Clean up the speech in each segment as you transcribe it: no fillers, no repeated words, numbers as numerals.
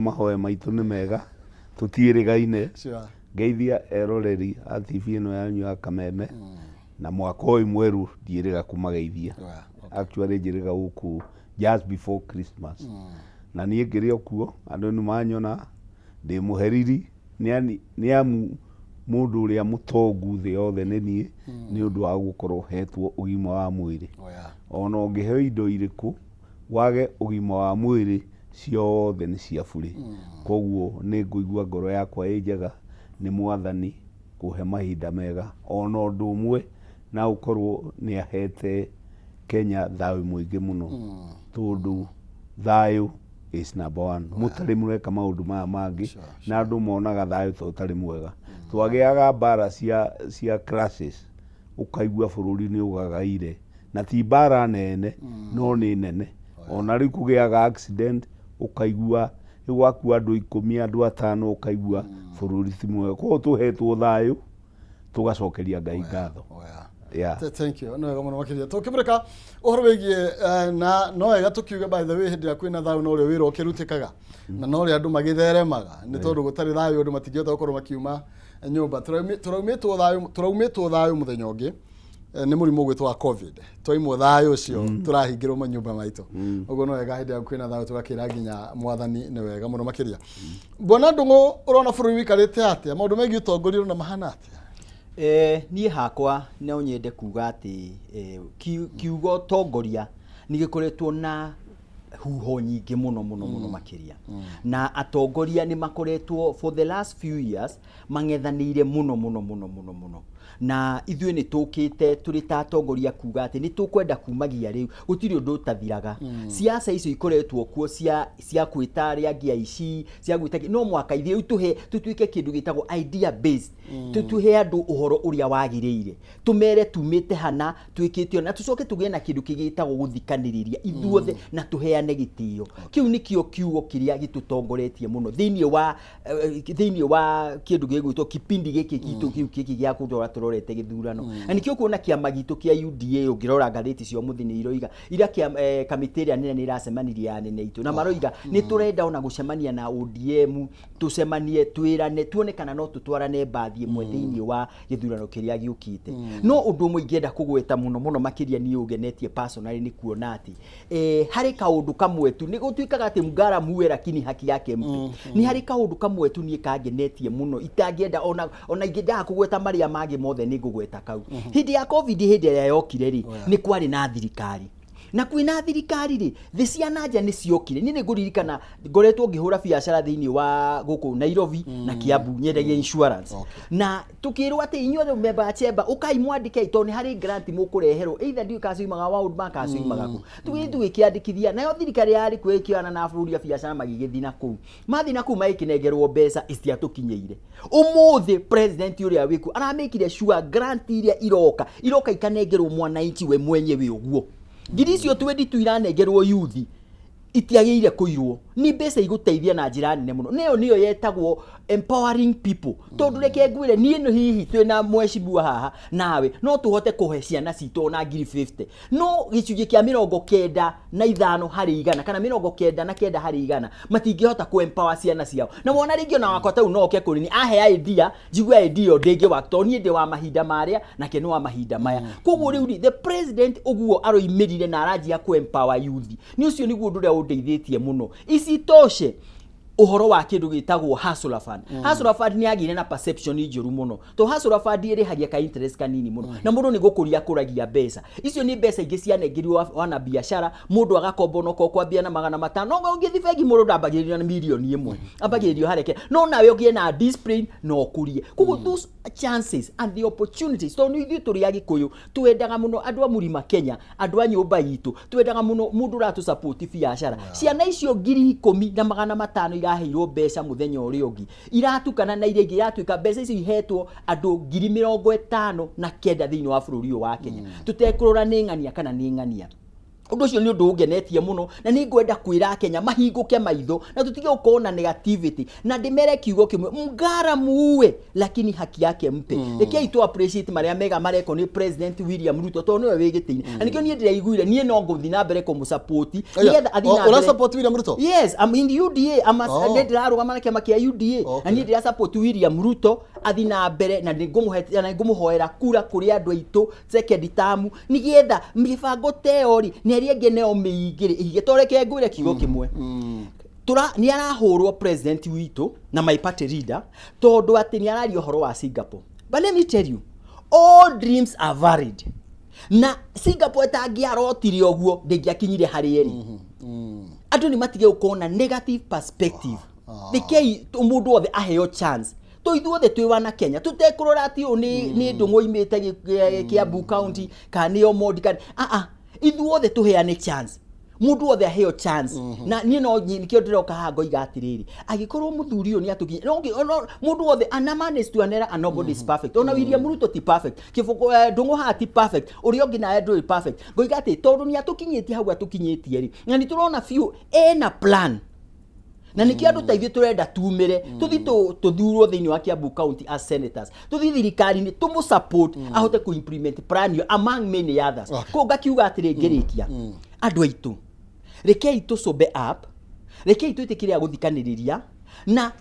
Mahoya maitũ nĩ mega, tũtiĩrĩgaine. Ngeithia eroreri a TV ĩno yanyu ya Kameme na mwaka ũyũ mwerũ ndiĩrĩga kũmageithia. Actually njĩrĩga gũkũ just before Christmas. Na niĩ ngĩrĩ o kuo, andũ nĩ manyona ndĩ mũheriri nĩ amu mũndũ ũrĩa mũtongu thĩ yothe nĩ niĩ nĩ ũndũ wa gũkorwo hetwo ũgima wa mwĩrĩ. Ona ũngĩheo indo irĩkũ wage ũgima wa mwĩrĩ ciothe nĩ cia burĩ. Koguo nĩ ngũigua ngoro yakwa ĩ njega nĩ Mwathani kũhe mahinda mega ona ũndũ ũmwe na ũkorwo nĩ ahete Kenya thayũ mũingĩ mũno tondũ thayũ is number one. Mũtarĩ mũreka maũndũ maya mangĩ na andũ monaga thayũ ta ũtarĩ mwega. Twagĩaga mbara cia classes ũkaigua bũrũri nĩ ũgagaire na ti mbara nene no nĩ nene. Ona rĩu kũgĩaga accident ũkaigua rĩu gwakua andũ 10, andũ 5, ũkaigua bũrũri ti mwega. Koguo tũhetwo thayũ tũgacokeria Ngai ngatho. Yeah. Thank you. Nĩ wega mũno makĩria. Tũkĩmũrĩka ũhoro wĩgiĩ na no wega tũkiuge by the way hĩndĩ ĩrĩa kwĩna thayũ no ũrĩa wĩra ũkĩrutĩkaga na no ũrĩa andũ magĩtheremaga nĩ tondũ gũtarĩ thayũ andũ matingĩhota gũkorwo makiuma nyũmba. Tũraumĩtwo thayũ, tũraumĩtwo thayũ mũthenya ũngĩ nĩ mũrimũ ũgwĩtwo wa COVID. Twaimwo thayũ ũcio tũrahingĩrwo manyũmba maitũ. Ũguo no wega hĩndĩ ĩrĩa kwĩna thayũ tũgakĩra nginya Mwathani nĩ wega mũno makĩria. Bwana Ndung'u, ũrona bũrũri ũikarĩte atĩa? Maũndũ megiĩ ũtongoria ũrona mahana atĩa? Niĩ hakwa no nyende kuga atĩ kiugo tongoria nĩ gĩkoretwo na huho nyingĩ mũno mũno mũno makĩria. Na atongoria nĩ makoretwo for the last few years mang'ethanĩire mũno mũno mũno mũno mũno. Na ithuĩ nĩ tũkĩte tũrĩ ta atongoria kuga atĩ nĩ tũkwenda kumagia rĩu gũtirĩ ũndũ ũtathiraga. Siasa icio ikoretwo kuo cia gwĩta arĩa angĩ aici, cia gwĩta kĩ, no mũhaka ithuĩ rĩu tũhe, tũtuĩke kĩndũ gĩtagwo idea based. Tũhe andũ ũhoro ũrĩa wagĩrĩire. Tũmere tumĩte hana, twĩkĩte ũna, na tũcoke tũgĩe na kĩndũ kĩngĩ gĩtagwo gũthikanĩrĩria ithuothe na tũheane gĩtĩo. Kĩu nĩkĩo kiugo kĩrĩa gĩtũtongoretie mũno thĩinĩ wa kĩndũ gĩgwĩtwo kipindi gĩkĩ gitũ kĩu gĩkĩ gĩa kũrora tũrorete gĩthurano. Na nĩkĩo ũkuona kĩama gitũ kĩa UDA ũngĩrora ngathĩti cia ũmũthĩ nĩ iroiga ira kamĩtĩ ĩrĩa nene nĩ ĩracemanirie ya anene aitũ na maroiga nĩ tũrenda ona gũcemania na ODM, tũcemanie twĩrane tuone kana no tũtwarane mbathi ĩmwe thĩinĩ wa gĩthurano kĩrĩa gĩũkĩte. No ũndũ ũmwe ingĩenda kũgweta mũno mũno makĩria niĩ ũngenetie personally nĩ kuona atĩ harĩ kaũndũ kamwe tu nĩ gũtuĩkaga atĩ mgara muwe lakini haki yake mpe. Nĩ harĩ kaũndũ kamwe tu niĩ kangenetie mũno itangĩenda ona ingĩendaga kũgweta marĩa mangĩ mothe nĩ ngũgweta kau. Hĩndĩ ya COVID hĩndĩ ĩrĩa yokire rĩ, nĩ kwarĩ na thirikari. Na kwĩna thirikari rĩ, thĩ cia na nja nĩ ciokire. Niĩ nĩ ngũririkana ngoretwo ngĩhũra biacara thĩinĩ wa gũkũ Nairobi na Kiambu, nyendagia insurance. Na tũkĩrwo atĩ inyuĩ andũ memba a chamber, ũkai mwandĩke tondũ nĩ harĩ grant mũkũreherwo. Either ndiũĩ kana ciumaga World Bank kana ciumaga kũ. Tũgĩthiĩ tũgĩkĩandĩkithia, nayo thirikari yarĩ kuo ĩkĩoyana na ahũri a biacara magĩgĩthiĩ na kũu. Mathiĩ na kũu magĩkĩnengerwo mbeca itiatũkinyĩire. Ũmũthĩ president ũrĩa wĩkuo aramĩkire sure grant iria iroka, iroka ikanengerwo mwananchi we mwenyewe ũguo. Ngiri icio 22 iranengerwo youth itiagĩrĩire kũirwo. Nĩ mbeca igũteithia na njĩra nene mũno. Nĩyo nĩyo yetagwo empowering people. Tondũ reke ngwĩre niĩ nĩ hihi twĩna mheshimiwa haha nawe no tũhote kũhe ciana citũ ona ngiri 50. No gĩcunjĩ kĩa 95 harĩ igana kana 99 harĩ igana matingĩhota kũ empower ciana ciao. Na wona rĩngĩ ona wakwa tau no oke kũrĩ niĩ ahe idea, njigue idea ĩyo ndĩngĩ work tondũ niĩ ndĩ wa mahinda marĩa nake nĩ wa mahinda maya. Koguo rĩu rĩ, the president ũguo aroimĩrire na aranjia kũ empower youth. Nĩ ũcio nĩguo ũndũ ũrĩa ũndeithĩtie mũno. Isitoshe ũhoro wa kĩndũ gĩtagwo Hustler Fund. Hustler Fund nĩ yagĩire na perception njũru mũno. To Hustler Fund ĩrĩhagia ka interest kanini mũno. Na mũndũ nĩ gũkũria akũragia mbeca. Icio nĩ mbeca ingĩ cianengerirwo wanabiacara, mũndũ agakomba onokorwo kwambia na 500. No ũngĩthiĩ bengi mũndũ ndambagĩrĩria na mirioni 1. Ambagĩrĩrio harĩa. No nawe ũgĩe na discipline na ũkũrie. Koguo those chances and the opportunities, tondũ ithuĩ tũrĩ Agĩkũyũ, twendaga mũno andũ a Mũrima Kenya, andũ a nyũmba itũ, twendaga mũno mũndũ ũratũ support biacara. Ciana icio 10,500 iraheirwo mbeca mũthenya ũrĩa ũngĩ, iratukana na iria ingĩ, iratuĩka mbeca icio ihetwo andũ 59,000 thĩinĩ wa bũrũri ũyũ wa Kenya. Tũtekũrora nĩ ng'ania kana nĩ ng'ania. Ũndũ ũcio nĩ ũndũ ũngenetie mũno, na nĩ ngwenda kwĩra Kenya mahingũke maitho na tũtige gũkorwo na negativity, na ndĩmere kiugo kĩmwe, mngara muue lakini haki yake mpe. Rekei tu appreciate marĩa mega marekwo nĩ President William Ruto, tondũ nĩwe wĩ gĩtĩ-inĩ, na nĩkĩo niĩ ndĩraiguire niĩ no ngũthiĩ na mbere kũmũsupport nĩgetha athiĩ na Ũra mbere. support William Ruto? Yes, I'm in UDA. I'm a, Oh. nĩ ndĩrarũgama na kĩama kĩa UDA. Na niĩ ndĩra support William Ruto athi na mbere, na nĩngũmũhe na nĩngũmũhoera kura kũrĩ andũ aitũ second term, nĩgetha mĩbango ta ĩyo rĩ, na ĩrĩa ĩngĩ nayo mĩingĩ rĩ ĩhige. To reke ngwĩre kiugo kĩmwe, tura nĩ arahũrwo president witũ na my party leader tondũ atĩ nĩ araria ũhoro wa Singapore. But let me tell you, all dreams are valid, na Singapore ĩtangĩarotire ũguo ndĩngĩakinyire harĩa ĩrĩ. Andũ nĩ matige gũkorwo na negative perspective. Rekei mũndũ wothe aheo chance, to ithuothe twĩ wana Kenya, tũtekũrora atĩ ũyũ nĩ Ndũng'ũ oimĩte Kiambu County kana nĩ Omondi kana ithuothe tũheane chance, mũndũ wothe aheo chance. Na niĩ no nĩkĩo ndĩroka haha ngoiga atĩrĩrĩ, angĩkorwo mũthuri ũyũ nĩ atũkinyia no mũndũ wothe, and a man is to an error and nobody is perfect. Ona William Ruto ti perfect, Kĩbũkũ Ndũng'ũ haha ti perfect, ũrĩa ũngĩ nawe ndũrĩ perfect. Ngoiga atĩ tondũ nĩ atũkinyĩtie hau atũkinyĩtie rĩ, na nĩ tũrona biũ ena plan, na nĩkĩo andũ ta ithuĩ tũrenda tumĩre tũthiĩ tũthurwo thĩinĩ wa Kiambu County as senators, tũthiĩ thirikari-inĩ tũmũ support ahote kũ implement plan ĩyo among many others. Koguo ngakiuga atĩrĩ, ngĩrĩkia, andũ aitũ, rekei tũcũmbe up, rekei twĩtĩkĩre gũthikanĩrĩria, na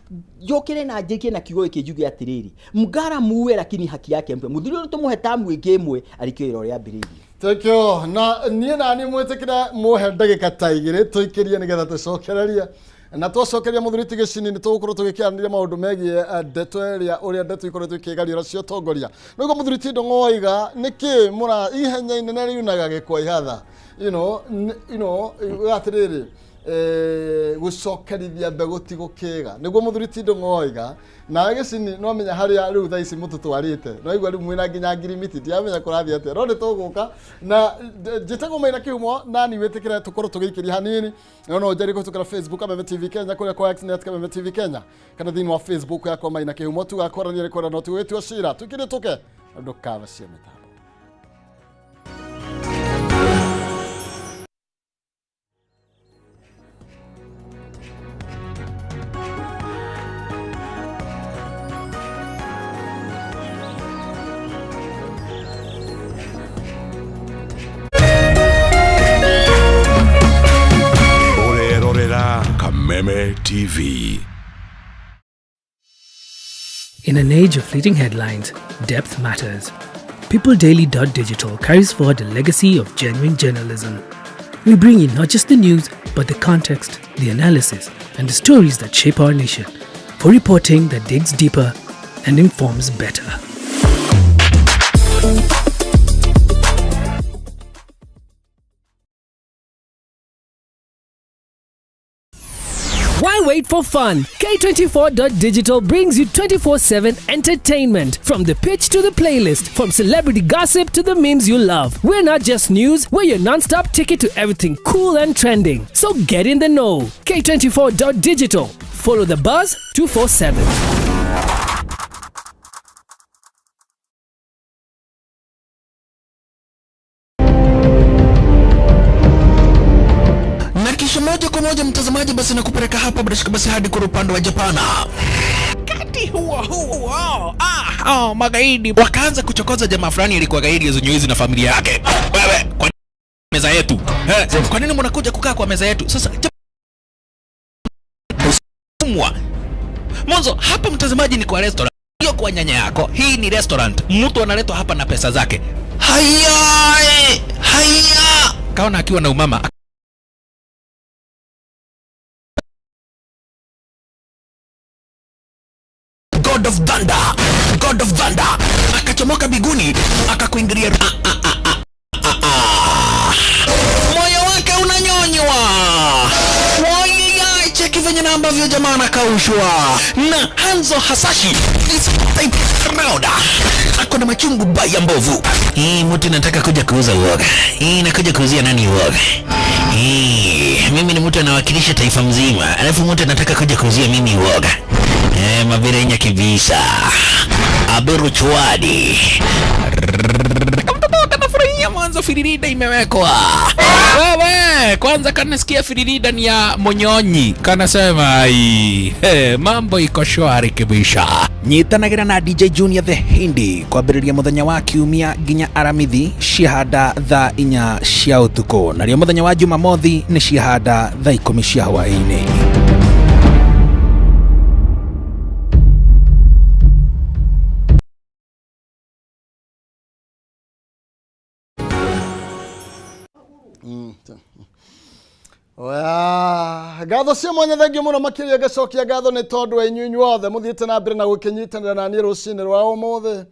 njũkĩre na njĩkie na kiugo gĩkĩ njuge atĩrĩrĩ, mngara muue lakini haki yake mpe. Mũthuri ũyũ tũmũhe tamu ĩngĩ ĩmwe arĩkie wĩra ũrĩa ambĩrĩirie. Thank you. Na niĩ nani mwĩtĩkĩre mũhe ndagĩka ta igĩrĩ tũikĩrie nĩgetha tũcokererie, na twacokeria mũthuri ti Gĩcini nĩ tũgũkorwo tũgĩkĩaranĩria maũndũ megiĩ ndeto ĩrĩa ũrĩa ndeto ikoretwo ikĩgariũra cia ũtongoria. Nĩguo mũthuri ti Ndũng'ũ oiga nĩkĩ mũra ihenya inene riunaga gĩkwa ihatha, atĩrĩrĩ, gũcokerithia mbegũ ti gũkĩga, nĩguo mũthuri ti Ndũng'ũ oiga. Nawe Gĩcini no menya harĩa rĩu thaa ici mũtũtwarĩte, no igua rĩu mwĩna nginya ngirimiti, ndiramenya kũrathiĩ atĩa, no nĩ tũgũka na njĩtagwo Maina Kĩhumo, nani wĩtĩkĩre tũkorwo tũgĩikĩria hanini, no njarie kũhĩtũkĩra Facebook Kameme TV Kenya, kũrĩa kwa X net Kameme TV Kenya, kana thĩinĩ wa Facebook yakwa Maina Kĩhumo. Tugakorania nĩ kwenda no tũgĩtua cira tũikĩrie tũke ndũkabacie mĩtambo. Kameme TV. In an age of fleeting headlines, depth matters. PeopleDaily.digital carries forward the legacy of genuine journalism. We bring you not just the news, but the context, the analysis, and the stories that shape our nation, for reporting that digs deeper and informs better. Why wait for fun? K24.digital brings you 24/7 entertainment. From the pitch to the playlist, from celebrity gossip to the memes you love. We're not just news, we're your non-stop ticket to everything cool and trending. So get in the know. K24.digital. Follow the buzz 247. Na kisha moja kwa moja mtazamaji, basi nakupeleka hapa bila shaka basi hadi kwa upande wa Japana. Wakati huo huo, magaidi wakaanza kuchokoza jamaa fulani alikuwa gaidi ya Zunyuizi na familia yake. Wewe, kwa meza yetu. Kwa nini mnakuja kukaa kwa meza yetu? Sasa mwanzo hapa mtazamaji ni kwa restaurant, sio kwa nyanya yako. Hii ni restaurant. Mtu analetwa hapa na pesa zake. Haya, haya. Kaona akiwa na umama. God of Thunder, God of Thunder akachomoka biguni akakuingilia. Moyo wake unanyonywa. Wai, cheki venye na ambavyo jamaa anakaushwa na Hanzo Hasashi this type round. Ako na machungu baya mbovu. Hii mtu nataka kuja kuuza uoga. Hii nakuja kuuzia nani uoga? Hii mimi ni mtu anawakilisha taifa mzima, alafu mtu anataka kuja kuuzia mimi uoga. Mabirenya kibisa. Aberu chwadi. Mtoto anafurahia. Ya mwanzo firirida imewekwa. Wewe kwanza kanasikia firirida ni ya Munyonyi, kanasema ai, hey, mambo iko shwari kibisha. Nyitanagira na DJ Junior the Hindi kwambĩrĩria mũthenya wa kiumia nginya aramithi ciahanda thaa 4 cia ũtukũ, narĩo mũthenya wa Jumamothi nĩ ciahanda thaa 10 cia hwaĩ-inĩ. Oya, ngatho cia mwanya thengiũ mũno makĩria ngacokia ngatho nĩ tondũ wa inyuĩ inyuothe mũthiĩte na mbere na gũkĩnyitanĩra na niĩ rũcinĩ rwa ũmũthĩ.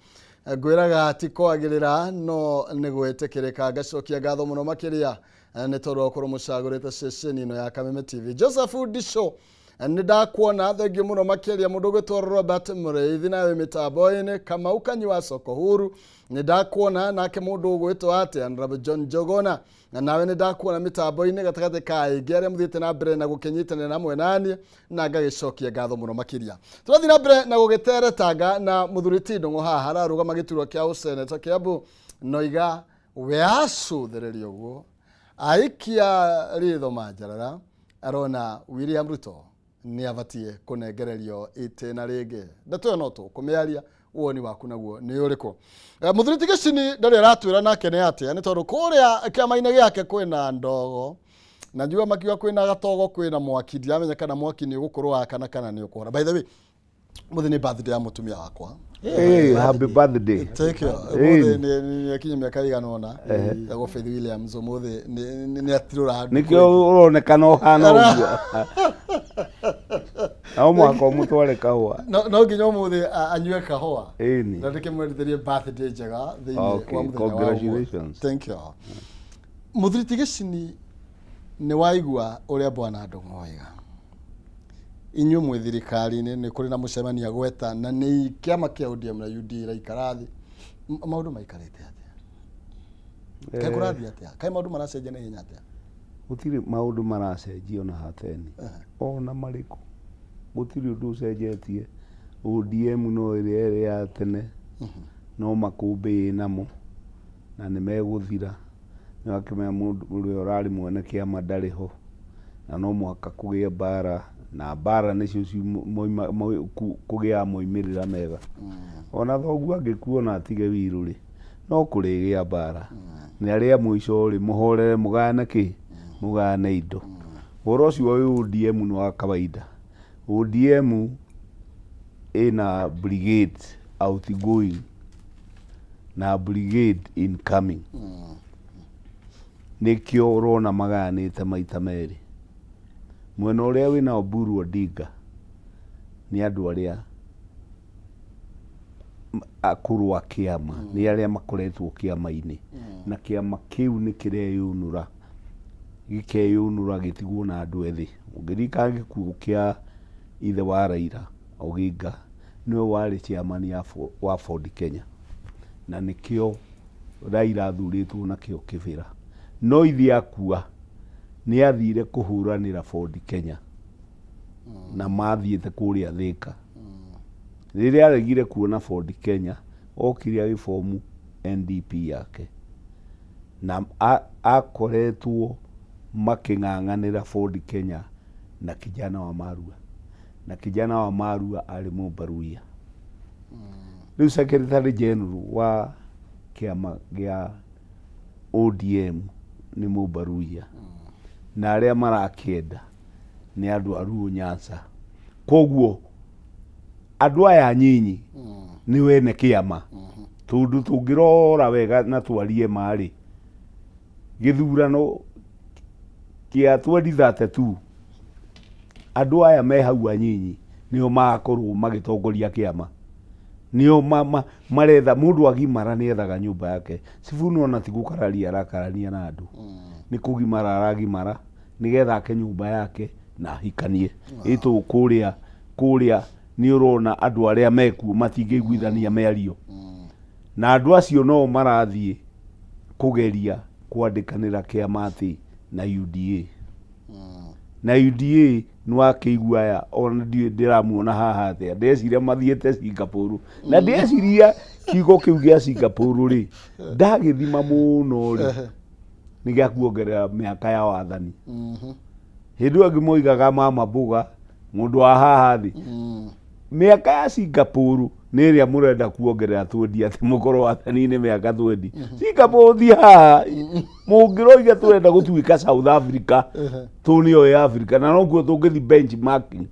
Ngwĩraga ti kwagĩrĩra no nĩ gwĩtĩkĩrĩka. Ngacokia ngatho mũno makĩria nĩ tondũ wa gũkorwo mũcagũrĩte ceceni ĩno ya Kameme TV. Joseph Ndisho, nĩ ndakuona, thengiũ mũno makĩria. Mũndũ ũgwĩtwo Robert Mũrĩithi nawe mĩtambo-inĩ. Kamau Kanyua Soko Huru, nĩ ndakuona. Nake mũndũ ũgwĩtwo atĩa, Honorable John Njogona, na nawe nĩ ndakuona mĩtambo-inĩ gatagatĩ ka aingĩ arĩa mũthiĩte na mbere na gũkĩnyitanĩra hamwe naniĩ, na ngagĩcokia ngatho mũno makĩria. Tũrathiĩ na mbere na gũgĩteretanga na mũthuri ti Ndũng'ũ haha ararũgama gĩturwa kĩa ũseneta Kĩambu. Noiga we acũthĩrĩria ũguo aikia ritho manjarara arona William Ruto nĩ abatiĩ kũnengererio itĩna rĩngĩ. Ndeto ĩyo no tũkũmĩaria, woni waku naguo nĩ ũrĩkũ? Mũthuri ti Gĩcini ndarĩ aratwĩra nake nĩ atĩa, nĩ tondũ kũrĩa kĩama-inĩ gĩake kwĩna ndogo na njua makiuga kwĩna gatogo, kwĩna mwaki. Ndiramenya kana mwaki nĩ ũgũkorwo wakana kana nĩ ũkũhora. By the way, mũthĩ nĩ birthday ya mũtumia wakwa. Hey, happy birthday. Thank you. Ũmũthĩ nĩ akinyia mĩaka ĩigana ũna. Etagwo Faith Williams. Ũmũthĩ nĩ atirũra handũ. Nĩkĩo ũronekana ũhana ũguo. No mũhaka ũmũtware kahũa. No nginya ũmũthĩ anyue kahũa. Ĩni. Na ndĩkĩmwendithĩrie birthday njega thĩinĩ Okay, wa mũthenya wa ũmũthĩ. Congratulations. Thank you. Mũthuri ti Gĩcini, nĩ waigua ũrĩa bwana Ndũng'ũ oiga. Inyuĩ mwĩ thirikari-inĩ, nĩ kũrĩ na mũcemanio agweta na nĩ kĩama kĩa ODM na UDA iraikara thĩ. Maũndũ maikarĩte atĩa? Kaĩ kũrathiĩ atĩa? Kaĩ maũndũ maracenjia na ihenya atĩa? Gũtirĩ maũndũ maracenjia ona hateni ona marĩkũ, gũtirĩ ũndũ ũcenjetie. ODM no ĩrĩa ĩrĩ ya tene, no makũmbĩ ĩnamo na nĩ megũthira. Nĩ wakĩmenya mũndũ ũrĩa ũrarĩ mwene kĩama ndarĩ ho, na no mũhaka kũgĩe mbara, na mbara nĩcio kũgĩaga moimĩrĩra mega. Ona thoguo angĩkua ona atige wirũ rĩ, no kũrĩgĩa mbara, na arĩa mũico rĩ, mũhorere, mũgayane kĩ, mũgayane indo. Ũhoro ũcio wa ODM nĩ wa kawaida. ODM ĩna brigade outgoing na brigade incoming, nĩkĩo ũrona magayanĩte maita merĩ. Mwena ũrĩa wĩna Oburu Odinga nĩ andũ arĩa akũrũ a kĩama, nĩ arĩa makoretwo kĩama-inĩ, na kĩama kĩu nĩ kĩreyũnũra, gĩkeyũnũra gĩtigwo na andũ ethĩ. Ũngĩririkana gĩkuũ kĩa ithe wa Raila Oginga, nĩwe warĩ chairman wa Ford Kenya, na nĩkĩo Raila athurĩtwo nakĩo kĩbĩra. No ithe akua nĩ athire kũhũranĩra Ford Kenya na mathiĩte kũrĩa Thika. Rĩrĩa aregire kuona Ford Kenya, okire agĩbomu NDP yake, na akoretwo makĩng'ang'anĩra Ford Kenya na kijana wa Marua, na kijana wa Marua arĩ Mũmbaruia. Rĩu secretary general wa kĩama gĩa ODM nĩ Mũmbaruia, na arĩa marakĩenda nĩ andũ a Luo Nyanza. Koguo andũ aya anyinyi nĩ wene kĩama, tondũ tũngĩrora wega na twarie ma-rĩ, gĩthurano kĩa 2032 andũ aya me hau anyinyi nĩo magakorwo magĩtongoria kĩama, nĩo maretha. Mũndũ agimara nĩ ethaga nyũmba yake. Sifuna ona ti gũkararia arakarania na andũ, nĩ kũgimara aragimara nĩgetha ake nyũmba yake na ahikanie. Ĩtũ kũrĩa kũrĩa nĩ ũrona andũ arĩa mekuo matingĩiguithania mĩario, na andũ acio no marathiĩ kũgeria kwandĩkanĩra kĩama atĩ na UDA. Na UDA nĩwakĩigua aya ona ndiũĩ ndĩramuona haha atĩa, ndeciria mathiĩte Singapore na ndeciria kiugo kĩu gĩa Singapore rĩ, ndagĩthima mũno rĩ, nĩ gĩa kuongerera mĩaka ya wathani. Hĩndĩ ĩyo angĩ moigaga mama mboga mũndũ wa haha thĩ, mĩaka ya Singapore nĩ ĩrĩa mũrenda kuongerera twendi atĩ mũkorwo wathani-inĩ mĩaka twendi. Singapore ti haha, mũngĩroiga tũrenda gũtuĩka South Africa, tũ nĩyo ĩ Africa na nokuo tũngĩthi benchmarking.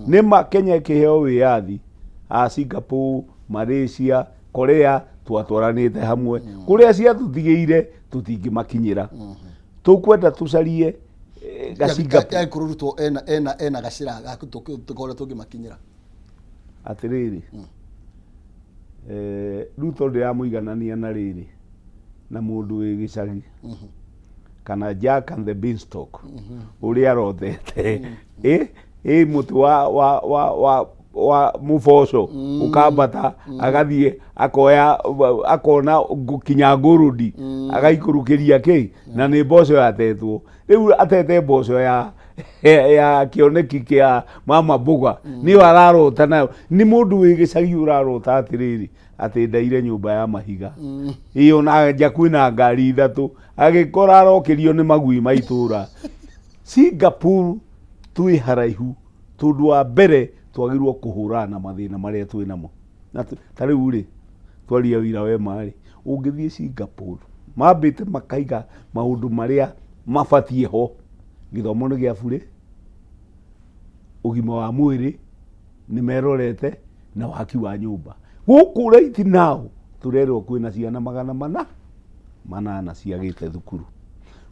Nĩ ma Kenya ĩkĩheo wĩyathi a Singapore, Malaysia, Korea twatwaranĩte hamwe, kũrĩa ciatũtigĩire tũtingĩmakinyĩra. Tũkwenda tũcarie ga Singapore. Yagĩkorwo Ruto ena ena ena gacĩra ga tũkorwo tũngĩmakinyĩra. Atĩrĩrĩ, Ruto ndĩramũiganania na rĩrĩ na mũndũ wĩ gĩcagi kana Jack and the Beanstalk ũrĩa arotete ĩ ĩ mũtĩ wa wa wa wa wa mũboco ũkambata agathiĩ akoya akona kinya ngũrũndi agaikũrũkĩria kĩ na nĩ mboco yatetwo. Rĩu atete mboco ya ya kĩoneki kĩa mama mboga nĩyo ararota nayo. Nĩ mũndũ wĩ gĩcagi ũrarota atĩrĩrĩ atĩ ndaire nyũmba ya mahiga ĩyo na nja kwĩna ngari ithatũ, agĩkora arokĩrio nĩ magui ma itũra. Singapore twĩ haraihu tondũ wa mbere twagĩrĩirwo kũhũrana na mathĩna marĩa twĩ namo. Na ta rĩu rĩ, twaria wĩira wema rĩ, ũngĩthiĩ Singapore mambĩte makaiga maũndũ marĩa mabatiĩ ho, gĩthomo nĩ gĩa burĩ, ũgima wa mwĩrĩ nĩ merorete na waki wa nyũmba. Gũkũ right now tũrerwo kwĩna ciana magana mana manana ciagĩte thukuru.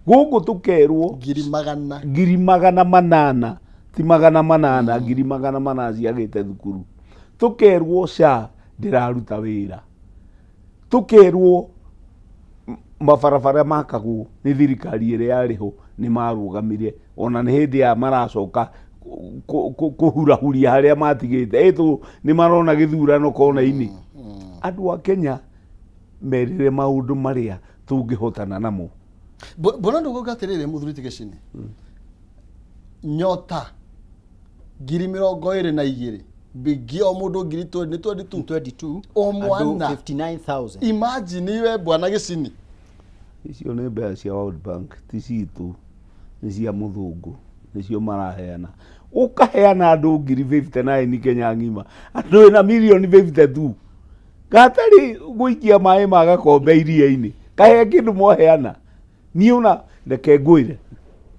Gũkũ tũkerwo ngiri magana 800, ti 800, 800,000 ciagĩte thukuru. Tũkerwo SHA ndĩraruta wĩra, tũkerwo mabarabara makagwo nĩ thirikari ĩrĩa yarĩ ho nĩ marũgamire, ona nĩ hĩndĩ ya maracoka kũhurahuria harĩa matigĩte, ĩtũ nĩ marona gĩthurano kona-inĩ. Andũ a Kenya merĩre maũndũ marĩa tũngĩhotana namo. Mbona ndũgũka atĩrĩrĩ mũthuri ti Gĩcini, nyota 22,000 bingi o mũndũ ngiri nĩ 22 22 O andũ mwana. 59,000. Imagine we bwana Gĩcini. Icio nĩ mbeca cia World Bank, ti citũ, nĩ cia mũthũngũ, nĩcio maraheana. Ũkaheana andũ ngiri 59 Kenya ng'ima, andũ ĩna mirioni 52. Gatarĩ gũikia maĩ ma gakombe iria-inĩ, kahe kĩndũ mwaheana. Niĩ ona reke ngwĩre,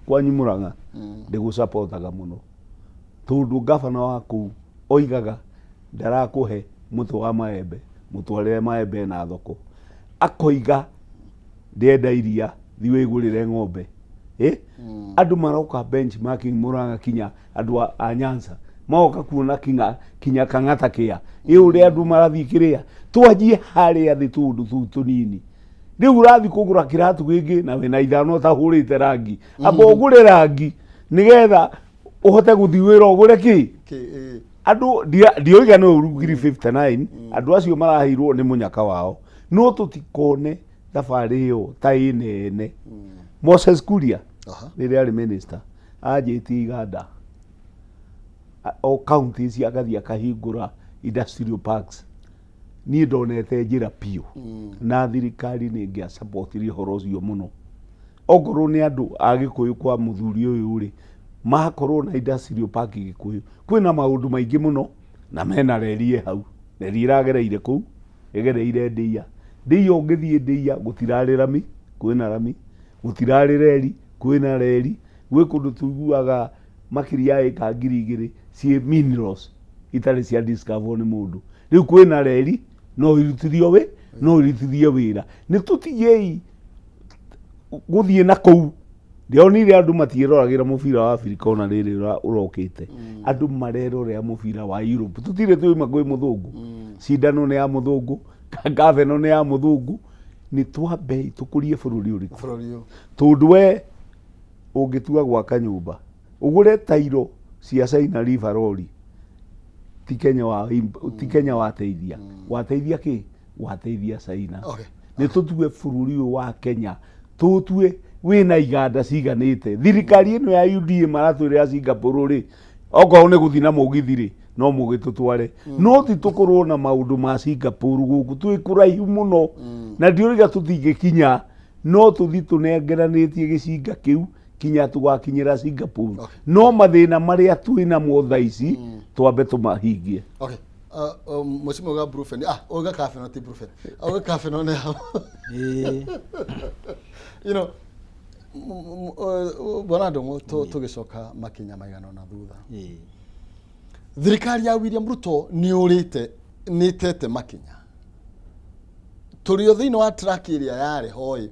kwanyu Murang'a ndĩgũcapotaga mũno, tondũ ngabana wa kũu oigaga ndarakũhe mũtĩ wa maembe, mũtwarĩre maembe na thoko. Akoiga ndĩrenda iria, thiĩ wĩgũrĩre ng'ombe. Andũ maroka benchmarking Murang'a kinya andũ a Nyanza magoka kuona kinya Kang'ata kĩa ĩ ũrĩa andũ marathiĩ kĩrĩa. Twanjie harĩa thĩ tũũndũ tũu tũnini. Rĩu ũrathiĩ kũgũra kĩratũ gĩkĩ na wĩna ithano ũtahũrĩte rangi, amba ũgũre rangi nĩgetha ũhote gũthiĩ wĩra ũgũre kĩ. Andũ ndioiga nĩ ũru ngiri 59, andũ acio maraheirwo nĩ mũnyaka wao, no tũtikone thabarĩ ĩyo ta ĩ nene. Moses Kuria rĩrĩa arĩ minister anjĩtie iganda o county ici agathiĩ akahingũra industrial parks. Niĩ ndonete njĩra biũ na thirikari nĩ ĩngĩacapotirie ũhoro ũcio mũno. Okorwo nĩ andũ a Gĩkũyũ kwa mũthuri ũyũ rĩ, makorwo na industrial park Gĩkũyũ, kwĩna maũndũ maingĩ mũno na mena reri ĩ hau. Reri ĩragereire kũu, ĩgereire Ndĩia. Ndĩia ũngĩthiĩ Ndĩia gũtirarĩ rami, kwĩna rami, gũtirarĩ reri, kwĩna reri. Gwĩ kũndũ tũiguaga makĩria ya ĩka 2000 ciĩ minerals itarĩ cia discover nĩ mũndũ. Rĩu kwĩna reri, no irutithio wĩ, no irutithie wĩra. Nĩ tũtigei gũthiĩ na kũu. Ndĩronire andũ matiĩroragĩra mũbira wa Afrika ona rĩrĩ ũrokĩte. Andũ marerorera mũbira wa Europe. Tũtirĩ twauma kwĩ mũthũngũ. Cindano nĩ ya mũthũngũ, ngava ĩno nĩ ya mũthũngũ. Nĩ twambei tũkũrie bũrũri ũrĩkũ? Bũrũri ũyũ. Tondũ we ũngĩtua gwaka nyũmba, ũgũre tairo cia China River Road, ti Kenya wa, ti Kenya wateithia. Wateithia kĩ? Wateithia China. Nĩ tũtue bũrũri ũyũ wa Kenya, tũtue Wĩna iganda ciganĩte. Thirikari ĩno ya UDA maratwĩrĩra Singapore rĩ, okorwo nĩ gũthiĩ na mũgithi rĩ, no mũgĩtũtware. No ti tũkorwo na maũndũ ma Singapore gũkũ, twĩ kũraihu mũno. Na ndiũrĩga tũtingĩkinya, no tũthiĩ tũnengeranĩtie gĩcinga kĩu kinya tũgakinyĩra Singapore. No mathĩna marĩa twĩ namo thaa ici, twambe tũmahingie. Okay. Mheshimiwa uga Brufen. Ah, uga Kafeno ti Brufen. Uga Kafeno ne hau. Bwana Ndung'u, tũgĩcoka makinya maigana ũna thutha. Thirikari ya William Ruto nĩ ũrĩte nĩ ĩtete makinya. Tũrĩ o thĩinĩ wa track ĩrĩa yarĩ ho ĩ.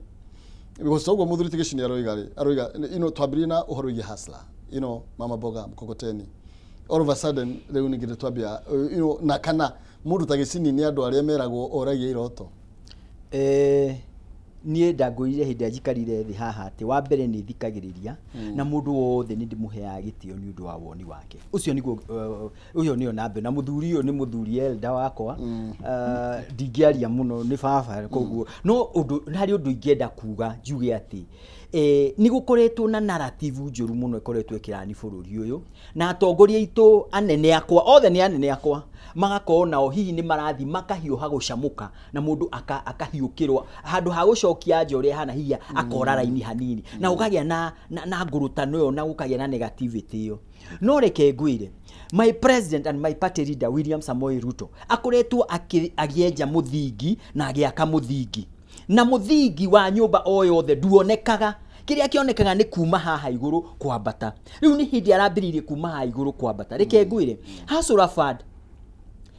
Because ũguo mũthuri ti Gĩcini aroiga rĩ, aroiga twambĩrĩrie na ũhoro wĩgiĩ hustler, mama mboga, mkokoteni. All of a sudden rĩu ningĩ nĩtwambia na kana mũndũ ta Gĩcini nĩ andũ arĩa meragwo oragia iroto. Niĩ ndangũrire hĩndĩ ĩrĩa njikarire thĩ haha atĩ wa mbere nĩ thikagĩrĩria na mũndũ wothe nĩ ndĩmũheaga gĩtĩo nĩ ũndũ wa woni wake. Ũcio nĩguo ũyũ nĩyo namba. Na mũthuri ũyũ nĩ mũthuri elder wakwa. Ndingĩaria mũno nĩ baba koguo. No ũndũ harĩ ũndũ ingĩenda kuga njuge atĩ nĩ gũkoretwo na narrative njũru mũno ĩkoretwo ĩkĩrani bũrũri ũyũ na atongoria aitũ anene akwa othe nĩ anene akwa magakorwo nao hihi nĩ marathiĩ makahiũha gũcamũka na mũndũ akahiũkĩrwo handũ ha gũcokia anja ũrĩa ĩhana hihi akora raini hanini na gũkagĩa na ngũrũtano ĩyo na gũkagĩa na negativity ĩyo. No reke ngwĩre, my president and my party leader William Samoei Ruto akoretwo agĩenja mũthingi na agĩaka mũthingi, na mũthingi wa nyũmba o yothe nduonekaga. Kĩrĩa kĩonekaga nĩ kuma haha igũrũ kwambata. Rĩu nĩ hĩndĩ arambĩrĩirie kuma haha igũrũ kwambata. Reke ngwĩre, Hustler Fund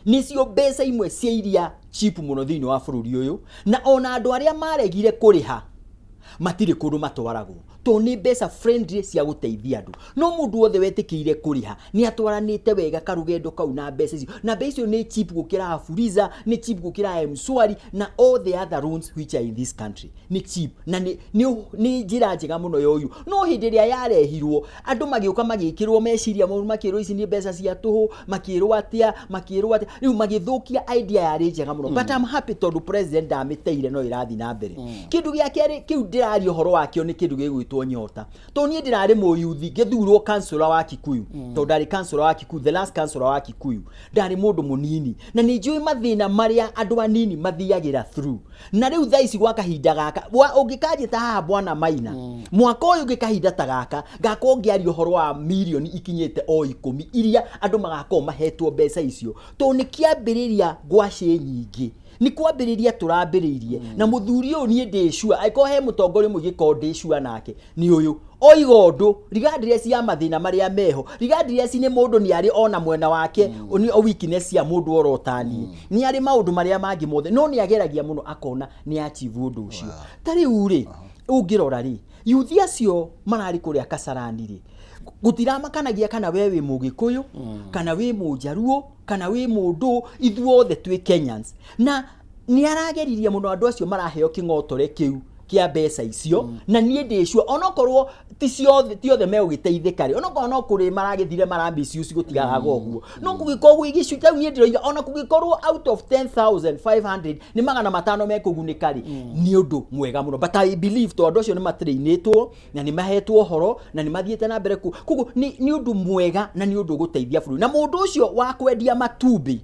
nĩcio mbeca imwe cia iria cheap mũno thĩinĩ wa bũrũri ũyũ, na ona andũ arĩa maregire kũrĩha matirĩ kũndũ matwaragwo, tondũ nĩ mbeca friendly cia gũteithia andũ. No mũndũ wothe wetĩkĩire kũrĩha nĩ atwaranĩte wega karũgendo kau na mbeca icio, na mbeca icio nĩ cheap gũkĩra Fuliza, nĩ cheap gũkĩra M-Shwari na all the other loans which are in this country nĩ cheap, na nĩ njĩra njega mũno ya ũyũ. No hĩndĩ ĩrĩa yarehirwo andũ magĩũka magĩkĩrwo meciria moru, makĩrwo ici nĩ mbeca cia tũhũ, makĩrwo atĩa, makĩrwo atĩa, rĩu magĩthũkia idea yarĩ njega mũno. But I'm happy tondũ president ndamĩteire, no ĩrathiĩ na mbere. Kĩndũ gĩa kerĩ kĩu ndĩraria ũhoro wakĩo nĩ kĩndũ gĩgwĩtwo Nyota. Tondũ niĩ ndĩrarĩ mũyuthi ngĩthurwo councillor wa Kikuyu, tondũ ndarĩ councillor wa Kikuyu, the last councillor wa Kikuyu, ndarĩ mũndũ mũnini na nĩ njũĩ mathĩna marĩa andũ anini mathiagĩra through. Na rĩu thaa ici gwa kahinda gaka ũngĩkanjĩta haha bwana Maina, mwaka ũyũ ũngĩ kahinda ta gaka ngakorwo ngĩaria ũhoro wa mirioni ikinyĩte o 10 iria andũ magakorwo mahetwo mbeca icio, tondũ nĩ kĩambĩrĩria ngwacĩ nyingĩ nĩ kwambĩrĩria tũrambĩrĩirie. Na mũthuri ũyũ niĩ ndĩ sure, angĩkorwo he mũtongoria ũmwe ingĩkorwo ndĩ sure nake nĩ ũyũ, oiga ũndũ regardless ya mathĩna marĩa meho, regardless nĩ mũndũ nĩ arĩ ona mwena wake nĩ weakness ya mũndũ oro taniĩ, nĩ arĩ maũndũ marĩa mangĩ mothe, no nĩ ageragia mũno akona nĩ achieve ũndũ ũcio. Ta rĩu rĩ, ũngĩrora rĩ, yuthi acio mararĩ kũrĩa Kasarani rĩ, gũtiramakanagia kana we wĩ Mũgĩkũyũ kana wĩ Mũnjaruo kana wĩ mũndũ, ithuothe twĩ Kenyans. Na nĩ arageririe mũno andũ acio maraheo kĩng'otore kĩu kĩa mbeca icio, na niĩ ndĩ sure onokorwo ti ciothe, ti othe megũgĩteithĩka rĩ, onokorwo no kũrĩ maragĩthire mara misuse, gũtigagaga ũguo, no kũngĩkorwo gwĩ gĩcunjĩ rĩu niĩ ndĩroiga ona kũngĩkorwo out of 10,500 nĩ 500 mekũgunĩka rĩ, nĩ ũndũ mwega mũno. But I believe tondũ andũ acio nĩ matrainĩtwo na nĩ mahetwo ũhoro na nĩ mathiĩte na mbere koguo nĩ ũndũ mwega na nĩ ũndũ ũgũteithia bũrũri. Na mũndũ ũcio wa kwendia matumbĩ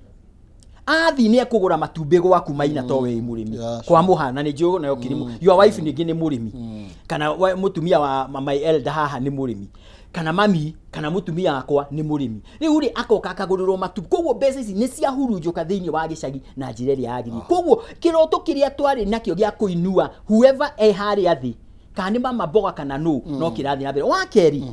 athiĩ nĩ ekũgũra matumbĩ gwaku Maina, to wĩ mũrĩmi. Kwa mũhana nĩ njũĩ nayo kĩrĩmũ, your wife ningĩ nĩ mũrĩmi, kana mũtumia wa my elder haha nĩ mũrĩmi, kana mami kana mũtumia wakwa nĩ mũrĩmi. Rĩu rĩ, akoka akagũrĩrwo matumbĩ, koguo mbeca ici nĩ ciahurunjũka thĩinĩ wa gĩcagi na njĩra ĩrĩa yagĩrĩire. Koguo kĩroto kĩrĩa twarĩ nakĩo gĩa kũinua whoever e harĩa thĩ, kana nĩ mama mboga kana nũ, no kĩrathiĩ na mbere. Wa kerĩ,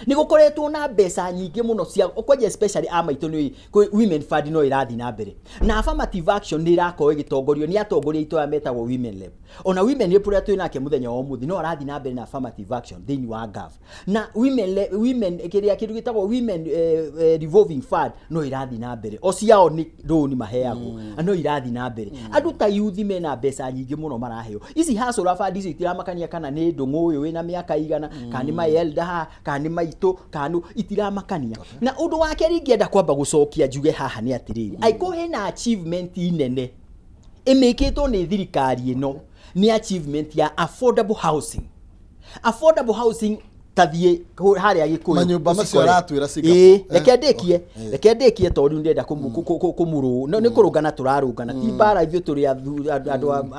nĩ gũkoretwo na mbeca nyingĩ mũno cia kwanja especially a maitũ nĩ kwĩ women fund no ĩrathiĩ na mbere, na affirmative action nĩ ĩrakorwo ĩgĩtongorio nĩ atongoria aitũ aya metagwo women rep. Ona women rep ũrĩa twĩ nake mũthenya wa ũmũthĩ no arathiĩ na mbere na affirmative action thĩinĩ wa gov, na women women kĩrĩa kĩndũ gĩtagwo women revolving fund no ĩrathiĩ na mbere, o ciao nĩ loan maheagwo, no irathiĩ na mbere. Andũ ta youth mena mbeca nyingĩ mũno maraheo ici hustler fund icio, itiramakania kana nĩ Ndũng'ũ ũyũ wĩna mĩaka igana, kana nĩ my elder haha, kana nĩ maitũ, kana nũ, itiramakania. Na ũndũ wa kerĩ ingĩenda kwamba gũcokia njuge haha nĩ atĩrĩrĩ, angĩkorwo hena achievement nene ĩmĩkĩtwo nĩ thirikari ĩno, nĩ achievement ya affordable housing. Affordable housing, tathiĩ harĩa Gĩkũyũ. Manyũmba macio ũcikore. aratwĩra Singapore. Ĩĩ, reke ndĩkie, reke ndĩkie, tondũ rĩu ndĩrenda kũmũrũ no nĩ kũrũngana tũrarũngana, ti mbara. Ithuĩ tũrĩ andũ